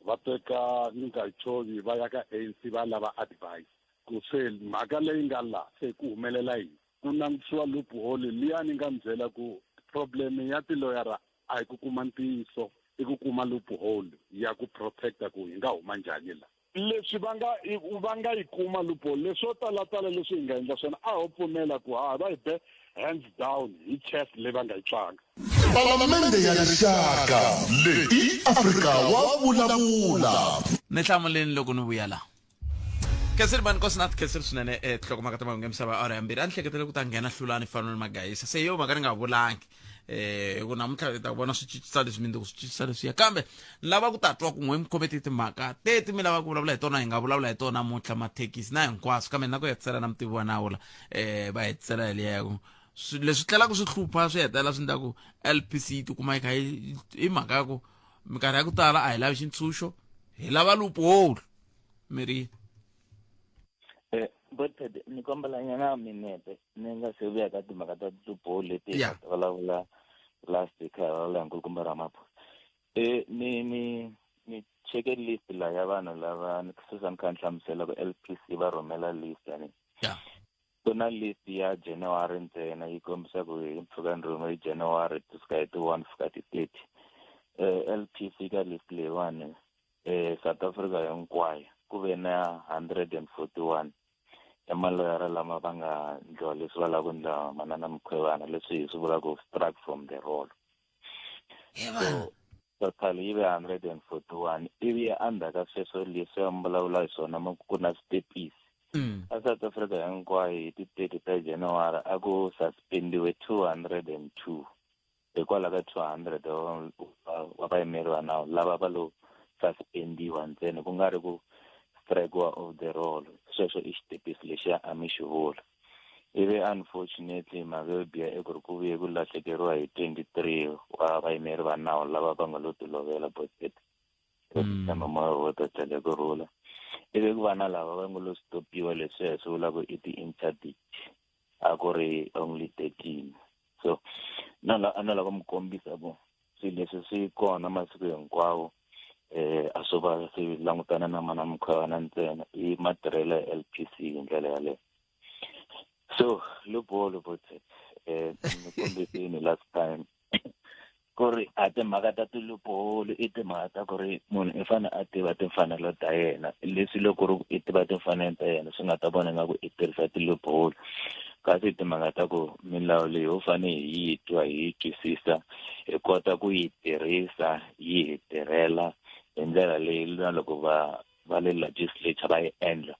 Speaker 16: va teka Ngcukaitobi va ya ka ANC va lava advice ku se mhaka leyi nga la se ku humelela yini. Ku langutisiwa loophole liya ni nga mi byela ku problem ya tiloyara a hi ku kuma ntiyiso, i ku kuma loophole ya ku protecta ku hi nga huma njhani la. Leswi va nga va nga yi kuma loophole, leswo talatala leswi hi nga endla swona a ho pfumela ku ha va hi be hands down hi chess leyi va nga yi tlanga.
Speaker 2: Palamende ya Rixaka leyi i Afrika wa Vulavula.
Speaker 1: Ni hlamuleni loko ni vuya la. Khensile mani Nkosinathi, khensile swinene tinhlokomhaka ta mahungu ya misava ya awara ya mbirhi. A ni hleketele ku ta nghena Hlulani Fanoni Magayisa, se hi yo mhaka ni nga vulangi hi ku namuntlha hi ta vona swi cincisa leswi mindzuku swi cincisa leswiya, kambe ni lava ku ta twa ku n'we mi khome ti timhaka teti mi lava ku vulavula hi tona, hi nga vulavula hi tona namuntlha, mathekisi na hinkwaswo, kambe na ku hetisela na mutivi wa nawu la va hetisela hi liya ya ku leswi tlhelaka swi hlupha swi hetelela swi endla ku LPC yi tikuma yi kha yi hi mhaka ya ku minkarhi ya ku tala a hi lavi xintshunxo, hi lava loophole. Miri
Speaker 15: Botped, ni kombela nyana minete ni nga se vuya ka timhaka ta loophole leti hi nga ta vulavula last hi kha hi vulavula hi nkulukumba Ramaphosa. Ni cheke list la ya vanhu lava ni sweswi a ni kha ni hlamusela ku LPC va rhumela list yani. Ku na list ya January ntsena yi kombisa ku hi mpfhuka ni rhume hi January ku suka hi ti 1 fika ti 30. LPC ka list leyiwani South Africa hinkwayo ku ve na 141 ya maloyara lama va nga ndliwa leswi va lava ku ndla manana Mkhwebana, leswi hi swi vulaka ku struck from the roll. So total yi ve 141, ivi endzhaku ka sweswo leswi a mi vulavula hi swona ma ku na switepisi. A South Africa hinkwayo hi ti 30 ta January a ku suspendiwe 202 hikwalaho ka 200 wa vayimeri va nawu lava va lo suspendiwa ntsena, ku nga ri ku strikewa off the roll. Sweswo i xitepisi lexiya a mi xi vula. Ivi unfortunately mhaka yo biha i ku ri ku vuye ku lahlekeriwa hi 23 wa vayimeri va nawu lava va nga lo tilovela Botpet. Tshemba moya wa ta tlela ku rhula. Ivi ku va na lava va nga lo stopiwa, leswiya hi swi vulaka i ti-interdict, a ku ri only 13. So na la a na lava mi kombisa ku swilo leswi swi kona masiku hinkwawo, a swo va swi langutana na mana Mkhwebana ntsena, i matirhelo ya LPC hi ndlela yaleyo. So loophole Botpet, ni kombisini last time ku ri a timhaka ta ti-loophole i timhaka ta ku ri munhu i fanele a tiva timfanelo ta yena, leswi loko ri i tiva timfanelo ta yena swi nga ta vona ingaku i tirhisa ti-loophole, kasi timhaka ta ku milawu leyi ho fanele hi yi twa, hi yi twisisa, hi kota ku yi tirhisa yi hi tirhela hi ndlela leyi na loko va le legislature va yi endla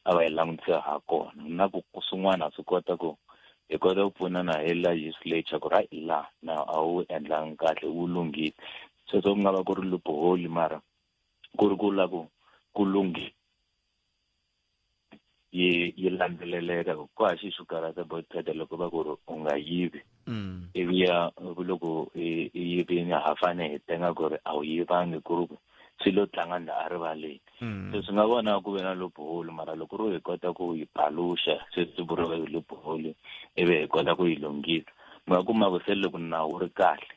Speaker 15: a va yi langutisa ha kona, na ku swin'wana swi kota ku hi kota ku pfunana hi legislature ku ri hayi la na a wu endlangi kahle, wu lunghile. Sweswo ku nga va ku ri loophole, mara ku ri ku lava ku lunghi yi landzeleleka ku ha xi xo karhata Botpet loko va ku ri u nga yivi. Ivi ya loko i yivini ha fane hi tenga ku ri a wu yivangi, ku ri ku swi lo tlanga ndha a rivaleni. Se swi nga vona ku ve na loophole, mara loko ro hi kota ku yi paluxa sweswi vuriwa hi loophole ivi hi kota ku yi lunghisa, Mi nga kuma ku se loko nawu wu ri kahle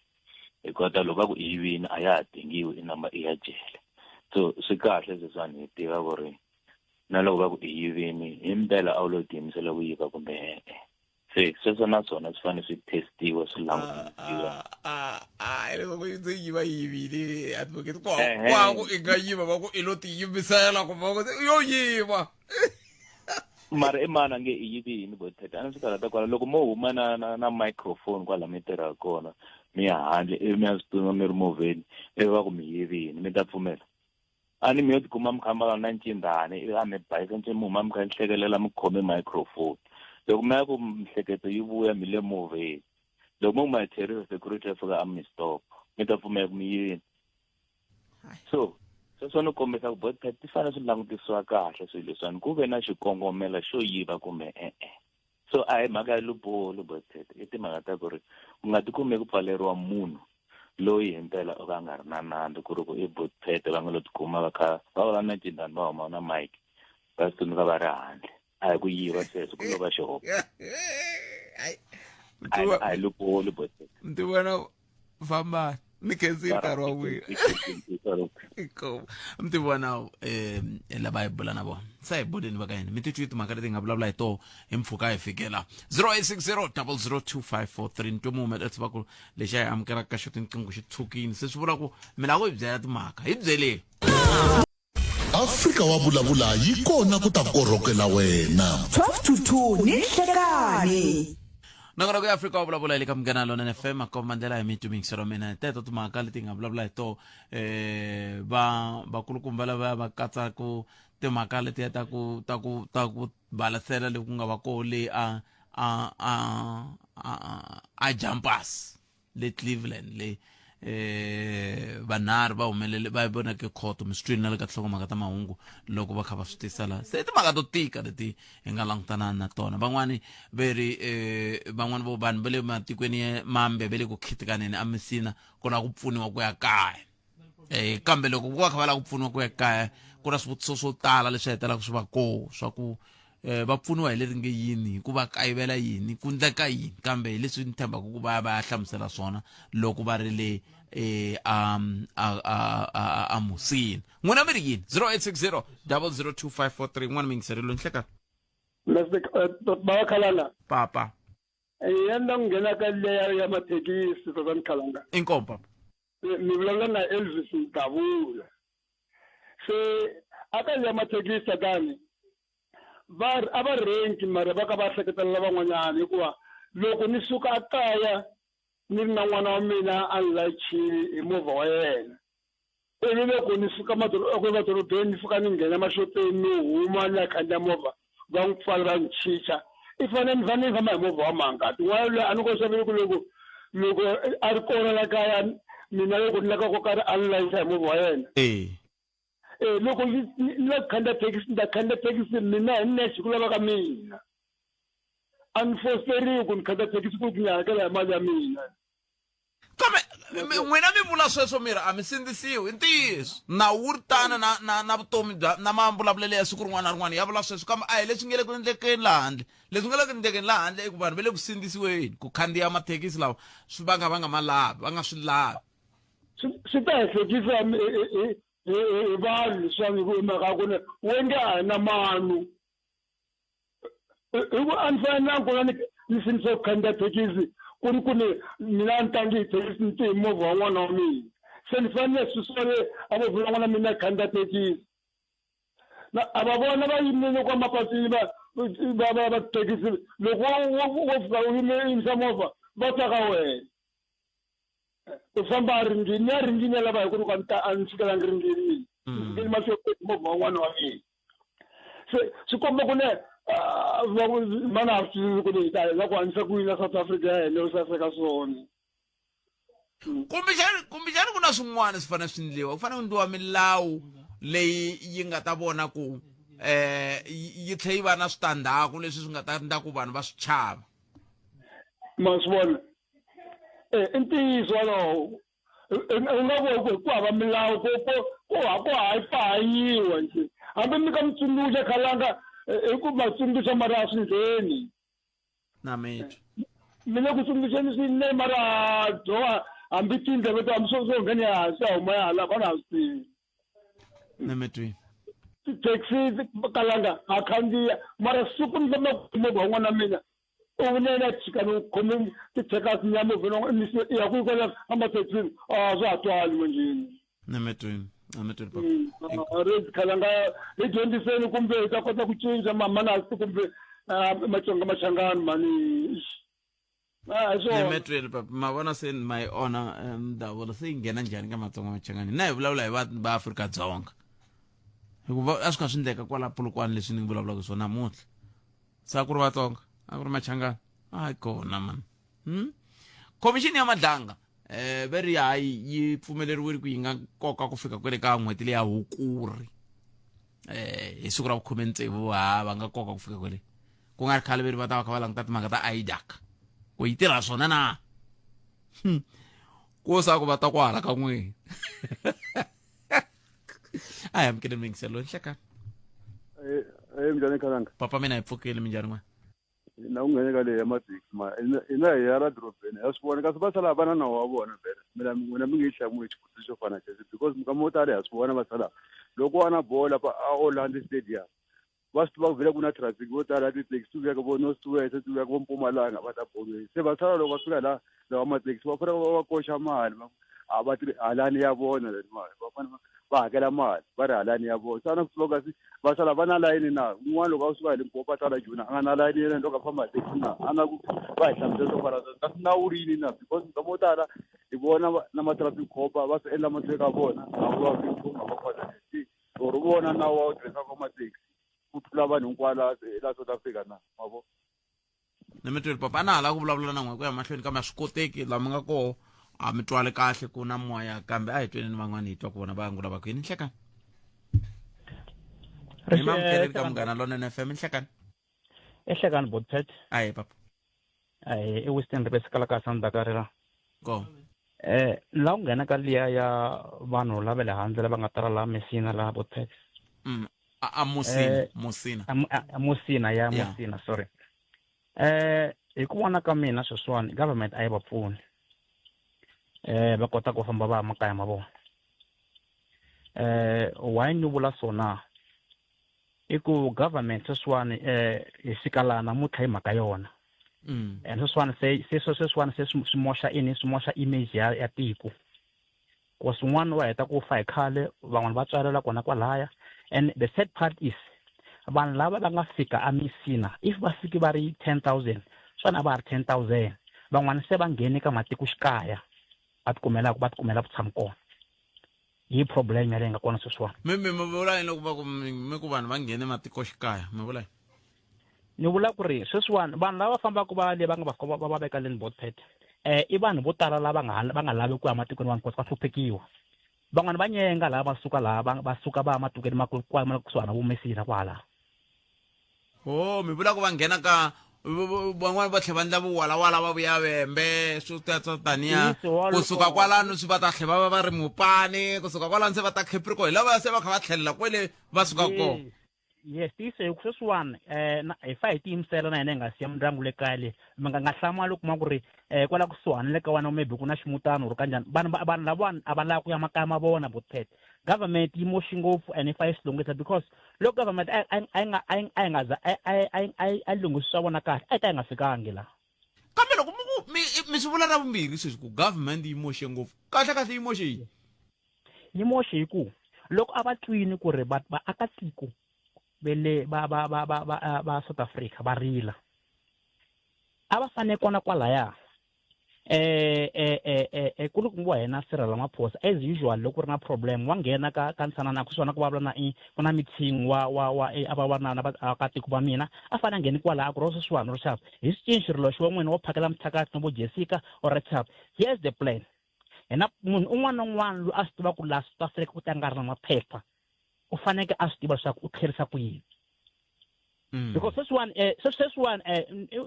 Speaker 15: hi kota loko va ku i yivini a ya ha dingiwi i namba i ya jele. So swi kahle sweswiwani hi tiva ku ri na loko va ku i yivini hi mpela a wu lo tiyimisela ku yiva kumbe e-e. Se sweswo na swona swi fanele swi testiwa swi langutisiwa.
Speaker 1: A leswaku ndzi yiva yivile advocate kwa kwa ku i nga yiva va ku i lo tiyimisela kumbe va ku yo yiva.
Speaker 15: Mara i mani a nge i yivini botheta a ni swi karhata kwala loko mo huma na na na microphone kwala mi tirhaka kona mi ya handle ivi mi ya swi tuma mi ri movheni ivi va ku mi yivini mi ta pfumela a ni mi yo tikuma mi kha mi vulavula na ncindhani ivi a mi bayisa ntsena mi huma mi kha mi hlekelela mi khome microphone loko mi ya ku mihleketo yi vuya mi le movheni loko mo ma tlherisa security ya fika a mi stop mi ta pfumela ku mi yivini so sweswo ni kombisa ku bot ti fanele swi langutisiwa kahle swilo leswiwani ku ve na xikongomelo xo yiva kumbe e-e so a hi mhaka ya lubolo bot i timhaka ta ku ri u nga tikumi ku pfaleriwa munhu loyi hi mpela o ka a nga ri na nandzu ku ri ku i botpet va nga lo tikuma va kha va vula na cindani va huma na mike va swi tsundzuka va ri handle a hi ku yiva sweswo ku lo va xihoxo a hi lupolo botpet
Speaker 1: ndzi vona fambani ni khensile nkarhi wa n'wina inkomu mi ti vona um lava hi bula na vona se hi buleni va ka hina mi ti twi timhaka leti hi nga vulavula hi toho hi mpfhuka hi fikela 0860 002543 ni twe muhumelerisi va ku lexi a hi amukelaka ka xo tinqingho xi tshukile se swi vula ku mi lava ku hi byela timhaka hi byeleni
Speaker 2: Afrika wa vulavula yi kona ku ta korhokela wena.
Speaker 3: 12 to 2 ni nhlekani.
Speaker 1: Nongonoko ya Afrika wa vulavula hi le ka Munghana Lonene FM makomba ndlela hi mitu mingiselo mina hi teto timhaka leti hi nga vulavula hi toho eh va vakulukumba lava va katsaku timhaka letiya ta ku ta ku ta ku balasela leku nga va koho le a a a a a jumpers le Cleveland le eh vanharhu va humelele va vonake khoto mi swi twile na le ka tinhlokomhaka ta mahungu loko va kha va swi tisa la se timhaka to tika leti hi nga langutana na tona van'wani ve ri eh van'wani vo vanhu va le matikweni mambe va le ku khitikaneni eMessina ku lava ku pfuniwa ku ya kaya eh kambe loko ku va kha va lava ku pfuniwa ku ya kaya ku na swivutiso swo tala leswi hetelaka swi va koo swa ku eh va pfuniwa hi leri nge yini hi ku va kayivela yini ku ndleka yini kambe hi leswi ni tshembaka ku va ya va ya hlamusela swona loko va ri le eh a a a a a musini n'wina mi ri yini 0860 002543 n'wana mi yingiserile nhlekani
Speaker 17: baba khalanga
Speaker 1: papa
Speaker 17: ya ni la ku nghena ka leya ya mathekisi tatani khalanga
Speaker 1: inkomu papa
Speaker 17: mi vulavula na Elvis Mdavula se aka ya mathekisi tatani va a va renki mara va ka va hleketelela van'wanyana hikuva loko ni suka kaya ni ri na n'wana wa mina a ni layichile hi movha wa yena ivi loko ni suka emadorobeni ni fika ni nghena maxopeni ni huma ni ya khandziya movha va n'wi pfala va n'wi chicha i fanele ni fanele ni famba hi movha wa mangati n'wana loyi a ni ko xaveli ku loko loko a ri kona la kaya mina loko ni lava ko karhi a ni layisa hi movha wa yena
Speaker 1: e
Speaker 17: e loko ni lava ku khandziya thekisi ni ta khandziya thekisi mina hi nexe hi ku lava ka mina a ni fosteriwi ku ni khandziya thekisi ku ni hakela hi mali ya mina
Speaker 1: kambe n'wina mi vula sweswo mi ri a mi sindzisiwi i ntiyiso nawu wu ri tano na na na vutomi bya na mambulavulelo ya siku rin'wana na rin'wana ya vula sweswo kambe a hi leswi nge le ku endlekeni laha handle leswi nga le ku endlekeni laha handle i ku vanhu va le ku sindzisiweni ku khandziya mathekisi lawa swi va nga va nga ma lavi va nga swi lavi
Speaker 17: swi ta hi hlekisa hi vanhu leswiwani hi ku hi mhaka ya ku ni wenge a hi na mano hi ku a ni fanelanga ku va ni ni sindzisa ku khandziya thekisi ku ri ku ni mina a ni tangi hi thekisi ni te hi movha wa n'wana wa mina se ni fanele susiwa le a movheni wa n'wana mina khandziya thekisi na a va vona va yimile kwa mapatwini va va va va thekisi loko wo wo fika u yime yimisa movha va ta ka wena u famba a ringini ya ringini ya lava hi ku ri ku a ni fikelangi ringini mina ni fikele mahlweni movha wa n'wana wa mina se swi komba ku ne mana a swi twisisi ku ni hi ta hi la ku hanyisa ku yini la South Africa ya hina yo saseka swona
Speaker 1: kumbexani kumbexani ku na swin'wana swi fanele swi ndliwa ku fanele ku ndliwa milawu leyi yi nga ta vona ku eh yi tlhe yi va na switandzhaku leswi swi nga ta endla ku vanhu va swi chava
Speaker 17: ma swi vona e i ntiyiso walowo u nga ku ku ku hava milawu ku ku ku ku hayipahanyiwa nje hambi mi ka mi tsundzuxa khalanga hi ku ma tsundzuxa mara a swi ngheni
Speaker 1: na mitwa
Speaker 17: Mi le ku tsundzuxeni swinene mara dyoha hambi tindleve to hambi swo swo nghena ya hansi ya huma ya hala vana ha swi tivi.
Speaker 1: Nemetwini.
Speaker 17: Tithekisi kalanga ha khandziya mara siku ni famba movha wun'wana wa mina u vunene a chika ni khome tithekasi ni ya movheni wa ya ku kwala amathekisini a swa ha twali manjheni.
Speaker 1: Nemetwini. Nemetwini papa.
Speaker 17: Ri khalanga hi dyondziseni kumbe hi ta kota ku cinca mamanasi kumbe matsonga machangani mani. Ah, hi swona.
Speaker 1: Nemetwini papa ma vona se ma yi onha ndhavulo se yi nghena njhani ka matsonga machangani na hi vulavula hi va Afrika-Dzonga hikuva a swi kha swi endleka kwala Polokwane leswi ni vulavulaka swona namuntlha se a ku ri Vatsonga a ku ri Machangani a kona mani Khomixini ya Madlanga ve ri hayi yi pfumeleriwile ku yi nga koka ku fika kwele ka n'hweti leya Hukuri hi siku ra vukhume tsevu ha va nga koka ku fika kwele ku nga ri khale ve ri va ta va kha va languta timhaka ta IDAC ku yi tirha swona na ku sa ku va ta ku hala ka n'wini a hi amukele miyingiselo nhlekani.
Speaker 16: Eh, minjhani Khalanga?
Speaker 1: Papa mina hi pfukile minjhani n'wana?
Speaker 16: Na ku nghena ka leyi ya mathekisi ma hina hi ya la dorobeni ha swi vona kasi va sala va na nawu wa vona vhele mina n'wina mi nge yi hlamuli xivutiso xo fana xexo because minkama yo tala ha swi vona va sala loko wa na bolo pa a Orlando Stadium va swi tiva ku vhele ku na traffic vo tala tithekisi ti vuyaka vo North West ti vuyaka vo Mpumalanga va ta bolweni se va sala loko va fika la lawa mathekisi va fanele va va koxa mali va a va tirhi halani ya vona va fanele va hakela mali va ri halani ya vona se a na ku tiva kasi va sala va na layini na un'wana loko a suka hi Limpopo a ta la Joni a nga na layini yena loko a famba hi taxi na a na ku va hi hlamusela swo fana kasi nawu ri yini na because minkama yo tala hi vona na ma-traffic cop va swi endla mahlweni ka vona a ku va nchumu a va kona or vona nawu wa wu tirhisaka mathekisi ku tlula vanhu hinkwavo la la South Africa na ma vo.
Speaker 1: Ni mi twile papa a na ha lava ku vulavula na n'we ku ya mahlweni kambe a swi koteki laha mi nga koho a mi twali kahle ku na moya kambe a hi tweni ni van'wana hi twa ku vona va angula va ku yini nhlekani hi mamukeleni ka Munghana Lonene FM nhlekani.
Speaker 18: Ehlekani Botpet.
Speaker 1: Ahe papa.
Speaker 18: Ahe i Western Rivers kala ka Sandakarela.
Speaker 1: Ko.
Speaker 18: La ku nghena ka liya ya vanhu lava le handle lava nga tala laha Messina laha Botpet.
Speaker 1: A Musina, Musina.
Speaker 18: A Musina ya Musina sorry. Hi ku vona ka mina sweswiwani government a yi va pfuni. Va kota ku famba va ya makaya ma vona. Why ni vula so na? I ku government sweswiwani hi fika laha namuntlha hi mhaka yona. And sweswiwani se se sweswiwani se swi moxa ini swi moxa image ya ya tiko. Ku swin'wana va heta ku fa hi khale van'wana va tswalela kona kwalaya and the sad part is vanhu lava va nga fika a Messina if va fiki va ri 10000 swani a va ha ri 10000 van'wana se va nghene ka matikoxikaya va tikumelaka va tikumela vutshamo kona hi problem yaleyi nga kona sweswiwani.
Speaker 1: Mi mi mi vula yini loko va ku mi ku vanhu va nghene matikoxikaya mi vula yini?
Speaker 18: Ni vula ku ri sweswiwani vanhu lava fambaka va le va nga va va va veka le ni Botpet i vanhu vo tala lava nga va nga lavi ku ya matikweni vanhu va hluphekiwa van'wana va nyenga laha va suka laha va va suka va ya matikweni ma ku ma le kusuhana vo Messina kwala.
Speaker 1: Oh mi vula ku va nghena ka van'wana va tlhela va endla vuwalawala va vuya vembe swo ta swo taniya kusuka kwalano swi va ta tlhela va va va ri mupani kusuka kwalano se va ta Capricorn hi lava se va kha va tlhelela kwele va suka kona.
Speaker 18: Yes tiyiso hi ku sweswiwani um hi fa hi tiyimisela na hina hi nga siya mindyangu le kaya le mi nga nga hlamali u kuma ku ri um kwala kusuhani le ka wena maybe ku na ximutana or kanjhani vanhu vanhu lavawani a va lavi ku ya makaya ma vona botpet government yi moxi ngopfu and yi fa yi swi lunghisa because loko government a a yi nga a yi a yi nga za a a a a a lunghisi swa vona kahle a yi ta yi nga fikangi la.
Speaker 1: Kambe loko mi ku mi mi swi vula ra vumbirhi sweswi ku government yi moxe ngopfu kahle kahle yi moxe yini?
Speaker 18: Yi moxe hi ku loko a va twini ku ri va vaakatiko ve le va va va va va va South Africa va rila a va fane kona kwalaya eh eh eh eh, eh kulukumba wa hina Cyril Ramaphosa as usual loko ku ri na problem wa nghena ka ka ntsanana kusuhana ku vulavula na i ku na meeting wa wa wa a va va na na vaakatiko va mina a fanele a ngheni kwalaya ku ro sweswiwani ro xava hi swi cinci xirilo xi wa n'wina wo phakela muthakati na vo Jessica or right here's the plan hina munhu un'wana na un'wana loyi a swi tiva ku laha South Africa ku ta nga ri na maphepha u faneke a swi tiva leswaku u tlherisa ku yini because sweswiwani sweswiwani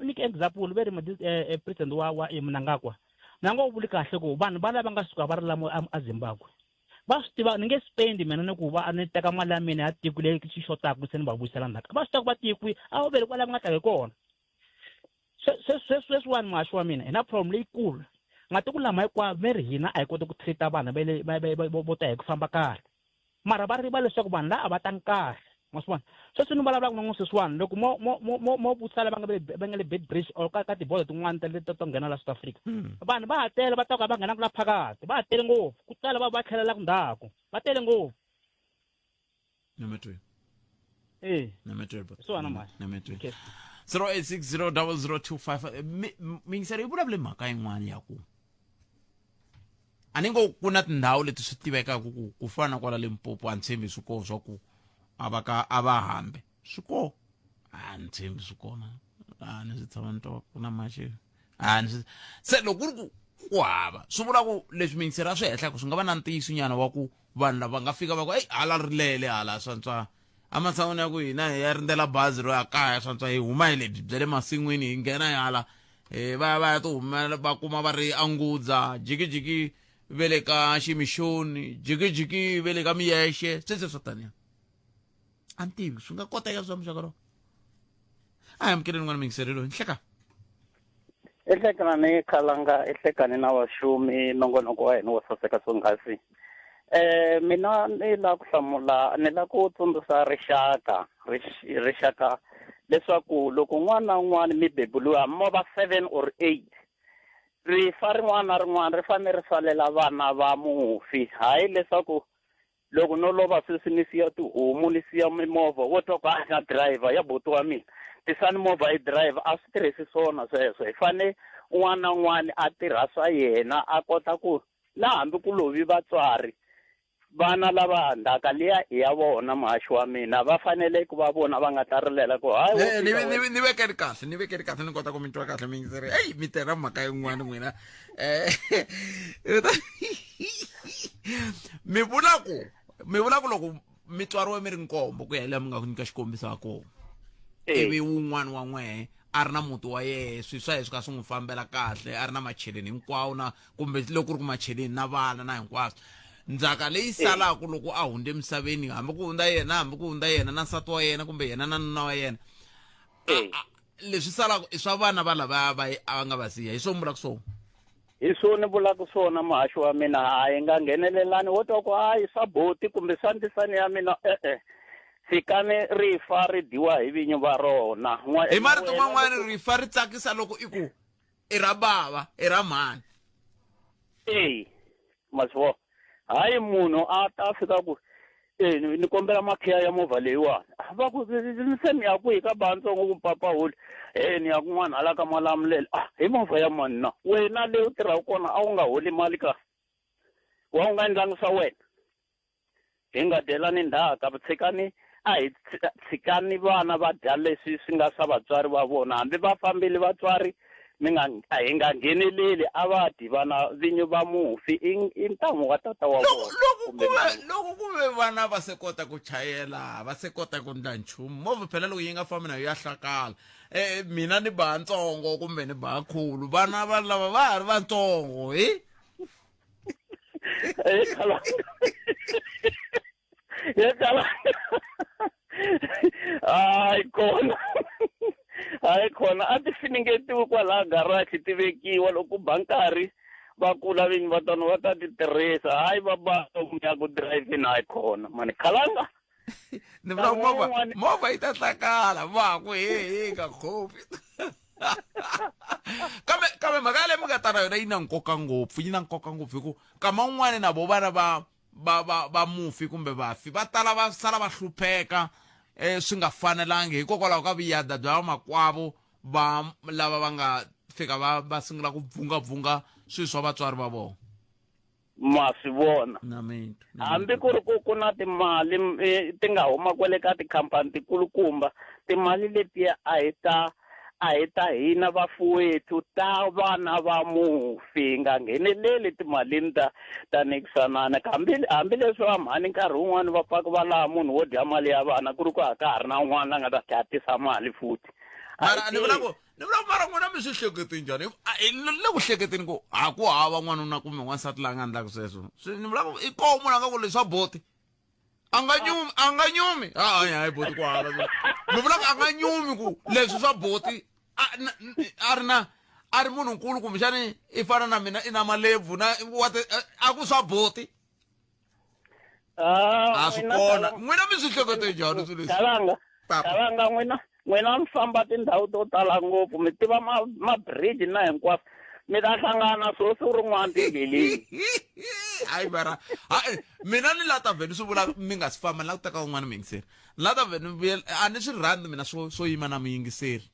Speaker 18: nyike example ve ri president wa wa Mnangagwa Mnangagwa u vuli kahle ku vanhu va lava nga suka va ri lamo a Zimbabwe va swi tiva ni nge spendi mina ni ku va ni teka mali ya mina ya tiko leyi xi xotaka se ni va vuyisela ndzhaku va swi tiva ku va tikwi a va vele kwala va nga tlake kona. Sweswiwani muhaxi wa mina hi na problem leyikulu matiko lama hinkwawo me ri hina a hi koti ku treat vanhu va le vo ta hi ku famba kahle mara va rivala leswaku vanhu lava a va tangi kahle ma swi vona sweswi ni vulavulaka na n'wi sweswiwani loko mo mo mo mo mo vutisa lava nga le va nga le Beitbridge or ka ka tibodo tin'wana ta le to nghena la South Africa vanhu va ha tele va ta ka va nghenaka la phakathi va ha tele ngopfu ku tala va va tlhelelaka ndzhaku va tele ngopfu.
Speaker 1: Nametwe.
Speaker 18: Eh.
Speaker 1: Nametwe.
Speaker 18: Swona mhani.
Speaker 1: Nametwe. Okay. 08600025 mingiselo yi vulavule mhaka yin'wana ya ku a ni ngo ku na tindhawu leti swi tivekaka ku ku fana na kwala Limpopo a ni tshembi swi kona swa ku a va ka a va hambe swi kona a ni tshembi swi kona a ni swi tshama ni twa ku na maxelo a ni swi se loko ku ri ku ku hava swi vula ku leswi mingiselo a swi hehlaka swi nga va na ntiyiso nyana wa ku vanhu lava nga fika va ku eyi hala rilele hala swantswa ematshan'wini ya ku hina hi ya rindzela bazi ro ya kaya swantswa hi huma hi lebyi bya le masin'wini hi nghena hi hala va ya va ya ti humela va kuma va ri angudza jikijiki ve le ka ximixoni jikijiki ve le ka miyexe sweswo swo taniya a ni tivi swi nga koteka swa muxaka lowu a hi amukeleni n'wana mingiseri loyi nhleka.
Speaker 19: Ehlekani khalanga ehlekani na vaxumi nongonoko wa hina wo saseka swonghasi. Eh mina ni la ku hlamula ni la ku tsundzuxa rixaka rixaka leswaku loko un'wana na un'wana mi beburiwa mo va 7 or 8 rifa rin'wana na rin'wana ri fanele ri salela vana va mufi hayi leswaku Loko no lova sweswi ni siya tihomu ni siya mimovha wo twa ku a na driver ya buti wa mina tisani movha yi driver a swi tirhisi swona sweswo hi fane un'wana na un'wana a tirha swa yena a kota ku na hambi ku lovi vatswari vana lava ndzhaka liya i ya vona muhaxi wa mina va fanele ku va vona va nga ta rilela ku hayi wo
Speaker 1: Eh, ni
Speaker 19: fika
Speaker 1: ni
Speaker 19: wena.
Speaker 1: ni vekeni kahle ni vekeni kahle ni kota ku mi twa kahle mi yingiseri eyi mi tela mhaka yin'wana n'wina eh mi vula ku mi vula ku loko mi tswariwe mi ri nkombo ku ya hi laha mi nga nyika xikombiso ha kona ivi wun'wana wa n'wehe a ri na muti wa yehe swi swa yena swi ka swi n'wi fambela kahle a ri na macheleni hinkwawo na kumbe loko ku ri ku macheleni na vana na hinkwaswo ndzhaka leyi salaka loko a hundze emisaveni hambi ku hundza yena hambi ku hundza yena na nsati wa yena kumbe yena na nuna wa yena leswi salaka i swa vana va lava va a nga va siya hi swo mi vulaka swona?
Speaker 19: Hi swo ni vulaka swona muhaxi wa mina a hi nga nghenelelani wo twa ku hayi swa boti kumbe swa ndzisani ya mina e-e tshikani rifa ri dyiwa hi vinyi va rona.
Speaker 1: Hi marito man'wana rifa ri tsakisa loko i ku i ra bava i ra mhani.
Speaker 19: Eya ma swi vona hayi munhu a ta fika ku e ni kombela makhiya ya movha leyiwani va ku se ni ya kwihi ka bantsongo ku papa holi e ni ya kun'wana hala ka Malamulele ah hi movha ya mani na wena leyi u tirhaka kona a wu nga holi mali ka wa u nga endlangi swa wena Hi nga dyelani ndzhaka, tshikani a hi tshikani vana va dya leswi swi nga swa vatswari va vona. Hambi va fambile vatswari, mi nga a hi nga ngheneleli, a va dyi vana vinyi va mufi, i i ntamu wa tata wa
Speaker 1: Loko
Speaker 19: vona
Speaker 1: loko
Speaker 19: kumbe
Speaker 1: ku ve
Speaker 19: mhani.
Speaker 1: loko ku ve vana va se kota ku chayela, va se kota ku ndla nchumu, movha phela loko yi nga fambi na yo ya hlakala. Mina ni ba ntsongo kumbe ni ba khulu, vana va lava va ha ri vatsongo he.
Speaker 19: Hayi kona hayi khona a ti finingetiwi kwalaya garage ti vekiwa loko ku ba nkarhi va kula vinyi va tona va ta ti tirhisa hayi va ba ya ku driveni hayi khona mani khalanga.
Speaker 1: Ni vula movha movha yi ta hlakala va ku he he nga khopi kambe kambe mhaka yaleyo mi nga ta na yona yi na nkoka ngopfu yi na nkoka ngopfu hi ku kama un'wana na vo vana va va va va mufi kumbe vafi va tala va sala va hlupheka swi nga fanelangi hikokwalaho ka vuyada bya vamakwavo va lava va nga fika va va sungula ku bvungabvunga swilo swa vatswari va vona.
Speaker 19: Ma swi vona.
Speaker 1: Na mina.
Speaker 19: Hambi ku ri ku ku na timali ti nga huma kwale ka tikhampani tikulukumba, timali letiya a hi ta a hi ta hina vafuwethu ta vana va mufi hi nga ngheneleli timalini ta ta nikisanana hambi hambileswi va mhani nkarhi wun'wani va pfaka va laha munhu wo dya mali ya vana ku ri ku a ka ha ri na un'wana la nga ta tlhela tisa mali futhi.
Speaker 1: Mara ni vula ku ni vula mara n'wina mi swi hlekete njhani ni le ku hleketeni ku ha ku hava n'wanuna kumbe n'wansati la nga endlaka sweswo swi ni vula ku i koho munhu a nga ku leswa boti a nga nyumi a nga nyumi hayi hayi boti ku hava mi vula ku a nga nyumi ku leswi swa boti. A ri na a ri munhu nkulu kumbexani i fana na mina i na malebvu na wa a ku swa boti.
Speaker 19: Ah,
Speaker 1: A swi kona. N'wina mi swi hlekete njhani swilo leswi?
Speaker 19: Kalanga. Kalanga n'wina n'wina mi famba tindhawu to tala ngopfu mi tiva ma ma-bridge na hinkwaswo mi ta hlangana swo siku rin'wana tindleleni.
Speaker 1: Hayi mara hayi mina ni la ta vhele swi vula mi nga si famba ni la ku teka un'wana muyingiseri. Ni la ta vhele ni vuyela a ni swi rhandzi mina swo swo yima na muyingiseri.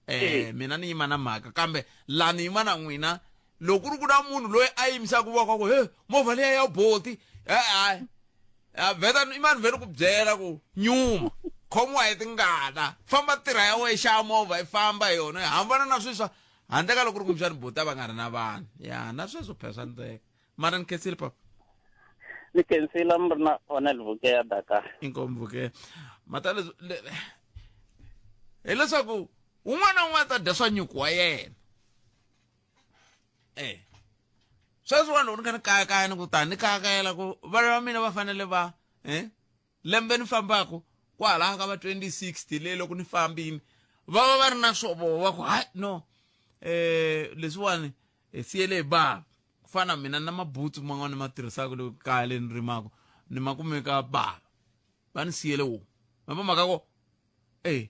Speaker 1: Eh mina ni yima na mhaka kambe la ni yima na n'wina loko ku ri ku na munhu loyi a yimisaka voko ku he movha liya ya boti eh a vheta i mani vhele ku byela ku nyuma khomiwa hi tingana famba tirha ya wena xava movha i famba hi yona hambana na sweswa handle ka loko ku ri kumbexani boti a va nga ri na vanhu ya na sweswo phela swa ndleka mara ni khensile papa.
Speaker 19: Ni khensile mi ri na Onel Vukeya Dakar.
Speaker 1: Inkomu Vukeya mata leswi hileswaku un'wana na un'wana ta dya swa nyuku wa yena eh sweswiwani loko ni kha ni kayakaya ni ku tani ni kayakayela ku vana va mina va fanele va eh lembe ni fambaku kwalaha ka va 2060 le loko ni fambini va va va ri na swovo va ku hayi no eh leswiwani hi siyele hi bava ku fana mina na mabutsu man'wana ni ma tirhisaka le kaya le ni rimaka ni ma kume ka bava va ni siyele wo ma mhaka ko eh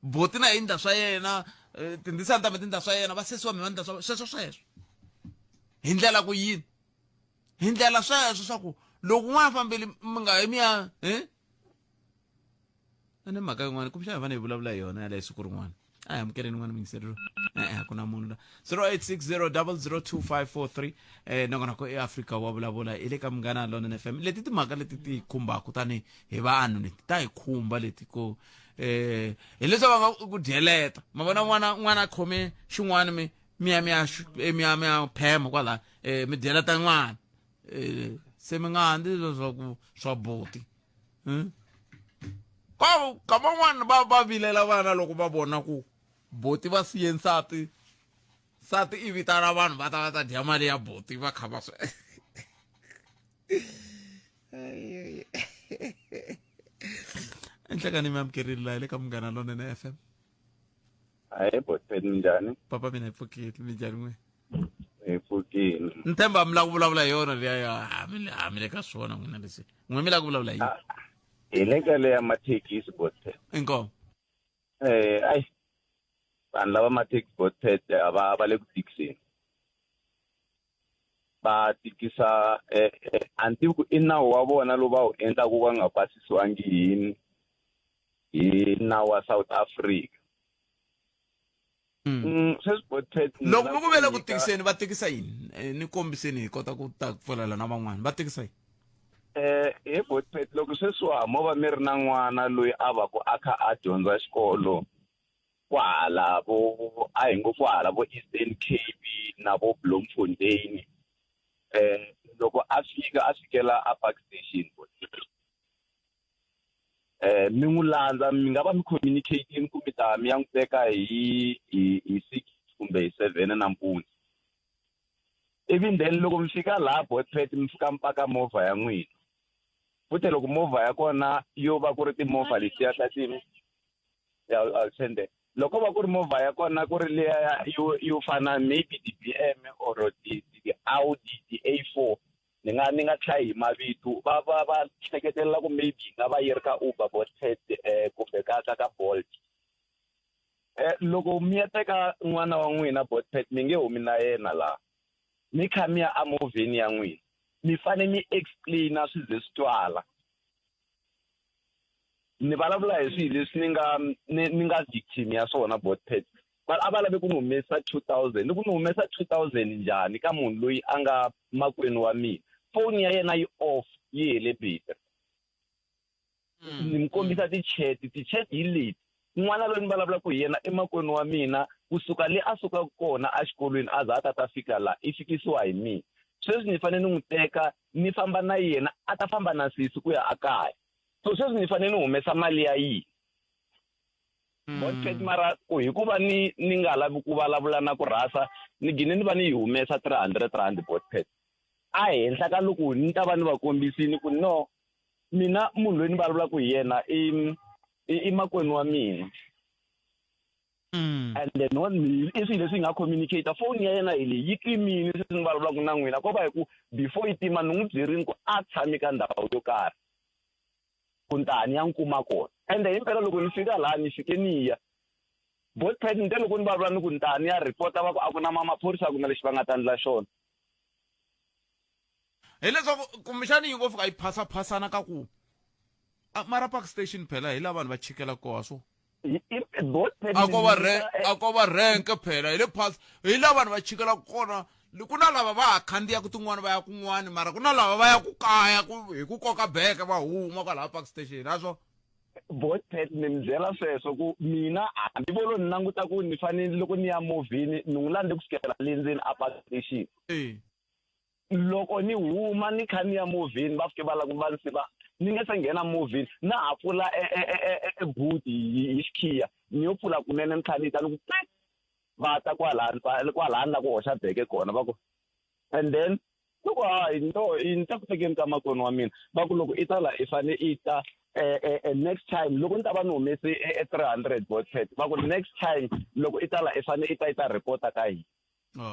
Speaker 1: boti na endla swa yena eh, tindzisana ta mi tindla swa yena vasesi wa mi va ndla swa sweswo sweswo hi ndlela ku yini hi ndlela sweswo swa ku loko un'wana fambile mi nga yi mi ya eh ene mhaka yin'wana kumbexana hi fanele hi vulavula hi yona yaleyo siku rin'wana a hi amukeleni n'wana muyingiseri e-e a ku na munhu la 0860002543 eh nongonoko eAfrika wa vulavula hi le ka Munghana Lonene FM leti timhaka leti ti khumbaka tani hi vanhu leti ta hi khumba leti ku eh hileswi va nga ku dyeleta ma vona n'wana n'wana a khome xin'wana mi mi ya mi ya eh, mi ya mi ya phema kwala eh mi dyeleta n'wana eh se mi nga handzi leswaku swa boti hmm? ka ka van'wana va va vilela vana loko va vona ku boti va siye nsati nsati i vitana vanhu va ta va ta dya mali ya boti va kha va swi enhlekani mi amukerile laha le ka Munghana Lonene FM.
Speaker 20: Hayi botpet minjhani?
Speaker 1: Papa mina hi pfukile minjhani n'we?
Speaker 20: Hi pfukile.
Speaker 1: Ni tshemba mi lava ku vulavula hi yona liya ya ha mi le ha mi le ka swona n'wina leswi n'we mi lava ku vulavula hi yini?
Speaker 20: Hi le ka leya mathekisi botpet.
Speaker 1: Inkomu.
Speaker 20: Eh ayi vanhu lava mathekisi botpet a va va le ku tikiseni. Va tikisa eh, eh, a ni tivi ku i nawu wa vona lowu va wu endlaku va nga pasisiwangi hi hi nawu wa South Africa. Sweswi Botpet
Speaker 1: loko mi ku ve le ku tikiseni va tikisa yini eh, ni kombiseni hi kota ku ta pfulela na van'wana va tikisa yini
Speaker 20: Eh he Botpet loko sweswiwa mo va mi ri na n'wana loyi a va ku a kha a dyondza xikolo kwahala vo a hi ngo kwahala vo Eastern Cape na vo Bloemfontein eh loko a fika a fikela a Park Station eh mi n'wi landza mi nga va mi communicate-ini ku mi ta mi ya n'wi teka hi hi hi 6 kumbe hi 7 nampundzu ivi then loko mi fika laha Botpet mi fika mi paka movha ya n'wina futhe loko movha ya kona yo va ku ri timovha letiya ta ti ya I'll send it. Loko va ku ri movha ya kona ku ri liya yo yo fana maybe ti-B_M or ti-Audi ti-A4 ni nga ni nga tlhayi hi mavito va va va hleketelela ku maybe yi nga va yi ri ka Uber Bolt eh, kumbe ka ka ka Bolt eh, loko mi ya teka n'wana wa n'wina Bolt mi nge humi na yena laha mi kha mi ya emovheni ya n'wina mi fane mi explaina swi ze swi twala ni vulavula hi swilo leswi ni nga ni, ni nga victim ya swona Botpet va a va lave ku ni humesa 2000 ni ku ni humesa 2000 njhani ka munhu loyi a nga makwenu wa mina foni ya yena yi off yi hele battery ni mi kombisa ti-chat ti-chat hi leti n'wana loyi ni vulavulaka hi yena i makwenu wa mina kusuka le a sukaka kona exikolweni a za a ta ta fika la i fikisiwa hi mina sweswi ni fanele ni n'wi teka ni famba na yena a ta famba na sesi ku ya akaya so sweswi ni fanele ni humesa mali ya yini Botpet mara ku hikuva ni ni nga lavi ku vulavula na ku rhasa ni gine ni va ni yi humesa 300 rand Botpet a henhla ka loko ni ta va ni va kombisini ku no mina munhu loyi ni vulavulaka hi yena i i, i makwenu wa mina. And then one i swilo leswi hi nga communicate phone ya yena hi leyi yi timile sweswi ni vulavulaka na n'wina ko va hi ku before yi tima ni n'wi byerini ku a tshami ka ndhawu yo karhi ku ni ta ni ya n'wi kuma kona ende himpela loko ni fika laha ni fike ni ya botpet ni te loko ni vulavula ni ku ni ta ni ya report-a va ku a ku na maphorisa a ku na lexi va nga ta endla xona.
Speaker 1: Hileswaku kumbexani yi ngo fika yi phasaphasana ka ku mara park station phela hi laha vanhu va chikela kona swo a ko va re a ko va renke phela hi le phasa hi laha vanhu va chikela kona ku na lava va ha khandziyaka tin'wana va ya kun'wana mara ku na lava va ya ku kaya ku hi ku koka beke va huma kwalaha park station a swo
Speaker 20: Botpet ni mi byela sweswo ku mina hambi vo lo ni languta ku ni fanele loko ni ya movheni ni n'wi landze ku sukela le ndzeni a park station loko ni huma ni kha ni ya movheni va fike va lava ku va ni siva ni nga se nghena movheni na ha pfula e, e, e, e buti hi xikhiya ni yo pfula kunene ni kha ni ta ni ku va ta kwalaya kwalaya ni la ku hoxa beke kona va ku and then loko hayi no ni ta ku tekeni ka makwenu wa mina va ku loko i ta la i fane i ta next time loko ni ta va ni humese 300 botpet va ku next time loko i ta la i fane i ta i ta report-a ka hina.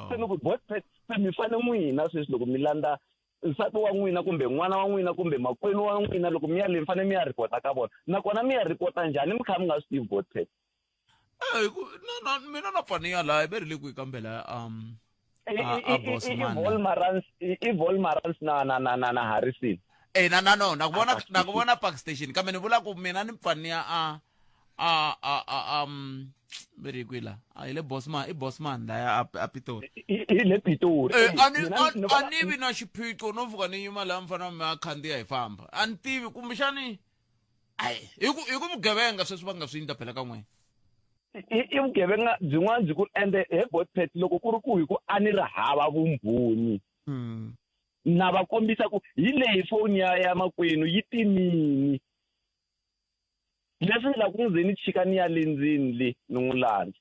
Speaker 20: Se ni ku botpet se mi fane n'wina sweswi loko mi landza nsati wa n'wina kumbe n'wana wa n'wina kumbe makwenu wa n'wina loko mi ya le mi fane mi ya report-a ka vona nakona mi ya report-a njhani mi kha mi nga swi tivi botpet.
Speaker 1: Eh, ku na na mina na pfa ni ya laha ve ri le kwihi kambe laha a Bosman
Speaker 20: Volmarans i Volmarans na na na na na Harrison.
Speaker 1: Eh na na no na ku vona na ku vona park station kambe ni vula ku mina ni pfa ni ya a a a a ve ri kwihi laha a hi le Bosman i Bosman laya a Pitori
Speaker 20: i le Pitori.
Speaker 1: Eh a ni a ni vi na xiphiqo no fika ni yima laha mfana wa mina a khandziya hi famba a ni tivi kumbexani Ai, hi ku hi ku vugevenga sweswi va nga swi endla phela ka n'wina.
Speaker 20: I vugevenga byin'wana byi ku ende he Botpet loko ku ri ku hi ku a ni ri hava vumbhoni na va kombisa ku hi leyi foni ya ya makwenu yi timini leswi ni la ku ni ze ni chika ni ya le ndzeni le ni n'wi landza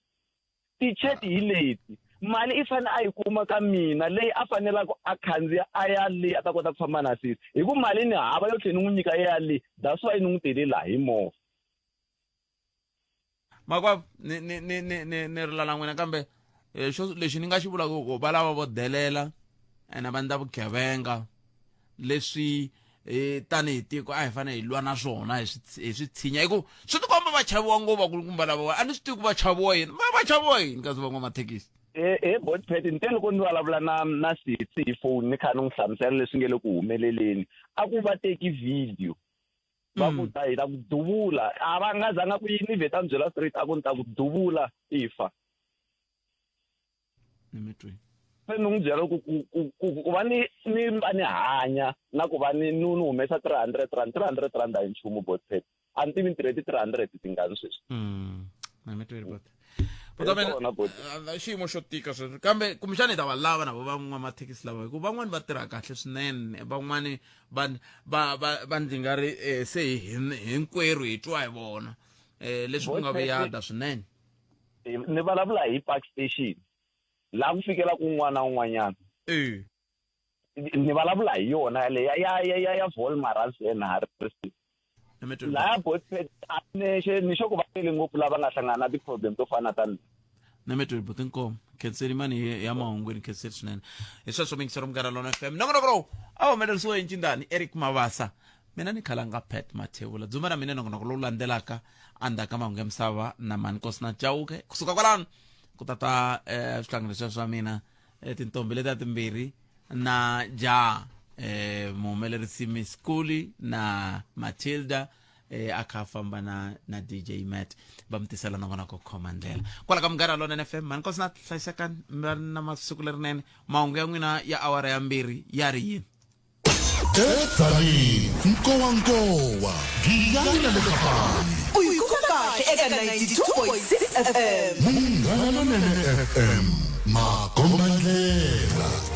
Speaker 20: Ti-chat hi leti. Mali i fane a yi kuma ka mina leyi a fanelaka a khandziya a ya le a ta kota ku famba na sesi. Hi ku mali ni hava yo tlhela ni n'wi nyika ya le, that's why ni n'wi tele laha hi movha.
Speaker 1: Makwavo ni ni ni ni ni ni rila na n'wina kambe eh, xo lexi ni nga xi vulaka ku va lava vo delela ene va endla vugevenga leswi eh, tanihi tiko a hi fanele hi lwa na swona hi swi hi swi tshinya hi ku swi tikomba va chaviwa ngopfu vakulukumba lavawa a ni swi tivi ku va chaviwa yini va va chaviwa yini kasi van'wamathekisi.
Speaker 20: He he Botpet ni te loko ni vulavula na na sesi hi phone ni kha ni n'wi hlamusela leswi nge le ku humeleleni a ku va teki video va ku ta hi ta ku duvula a va nga zanga ku yini vheta ni byela straight a ku ni ta ku duvula i fa.
Speaker 1: Ni mi twi.
Speaker 20: Se ni n'wi byela ku ku ku ku ku va ni ni va ni hanya na ku va ni ni ni humesa 300 rand 300 rand a hi nchumu Botpet a ni tivi ni tirhe ti 300 tingani sweswi.
Speaker 1: Ni mi twile bot.
Speaker 20: Hi
Speaker 1: Buta mina
Speaker 20: swona bot.
Speaker 1: xiyimo xo tika sweswi kambe kumbexana hi ta va lava na vo van'wamathekisi lava hikuva van'wani va tirha kahle swinene van'wani va va va va ndzi nga ri eh, se hi hinkwerhu hi twa hi vona eh, leswi ku nga
Speaker 20: Botpet
Speaker 1: vuyada swinene.
Speaker 20: Ni vulavula hi Park Station laha ku fikelaka un'wana na un'wanyana. Ni vulavula hi yona yaleyo ya ya ya ya Volmarans and Harrison. Laya Botpet a nexe ni xo ku va tele ngopfu lava nga hlangana na ti-problem to fana na ta mina.
Speaker 1: Na mi twile buti Nkomo. Khenseni mani hi ya mahungwini khenseni swinene. Hi sweswo mingisero Munghana Lona FM. Nongonoko lowu a humelerisiwe hi Ncindani Eric Mavasa. Mina ni khalanga Pat Mathebula. Dzumba ra mina nongonoko lowu landzelaka endzhaku ka mahungu ya misava na Mani Nkosina Chauke. Kusuka kwalano ku ta ta eh, swihlangi leswiya swa mina eh, tintombi letiya timbirhi na ja eh, muhumelerisi Miss Kuli na Matilda eh, a kha a famba na na DJ Matt va mi tisela nongonoko khoma ndlela kwala ka Munghana Lonene FM. Mani Nkosina hlayisekani mi va na masiku lerinene. Mahungu ya n'wina ya awara ya 2 ya ri yini?
Speaker 2: Edzanini, nkowankowa, giyani na le Kapani.
Speaker 3: U yi kuma kahle eka 92.6 FM.
Speaker 2: Munghana Lonene FM, makombandlela.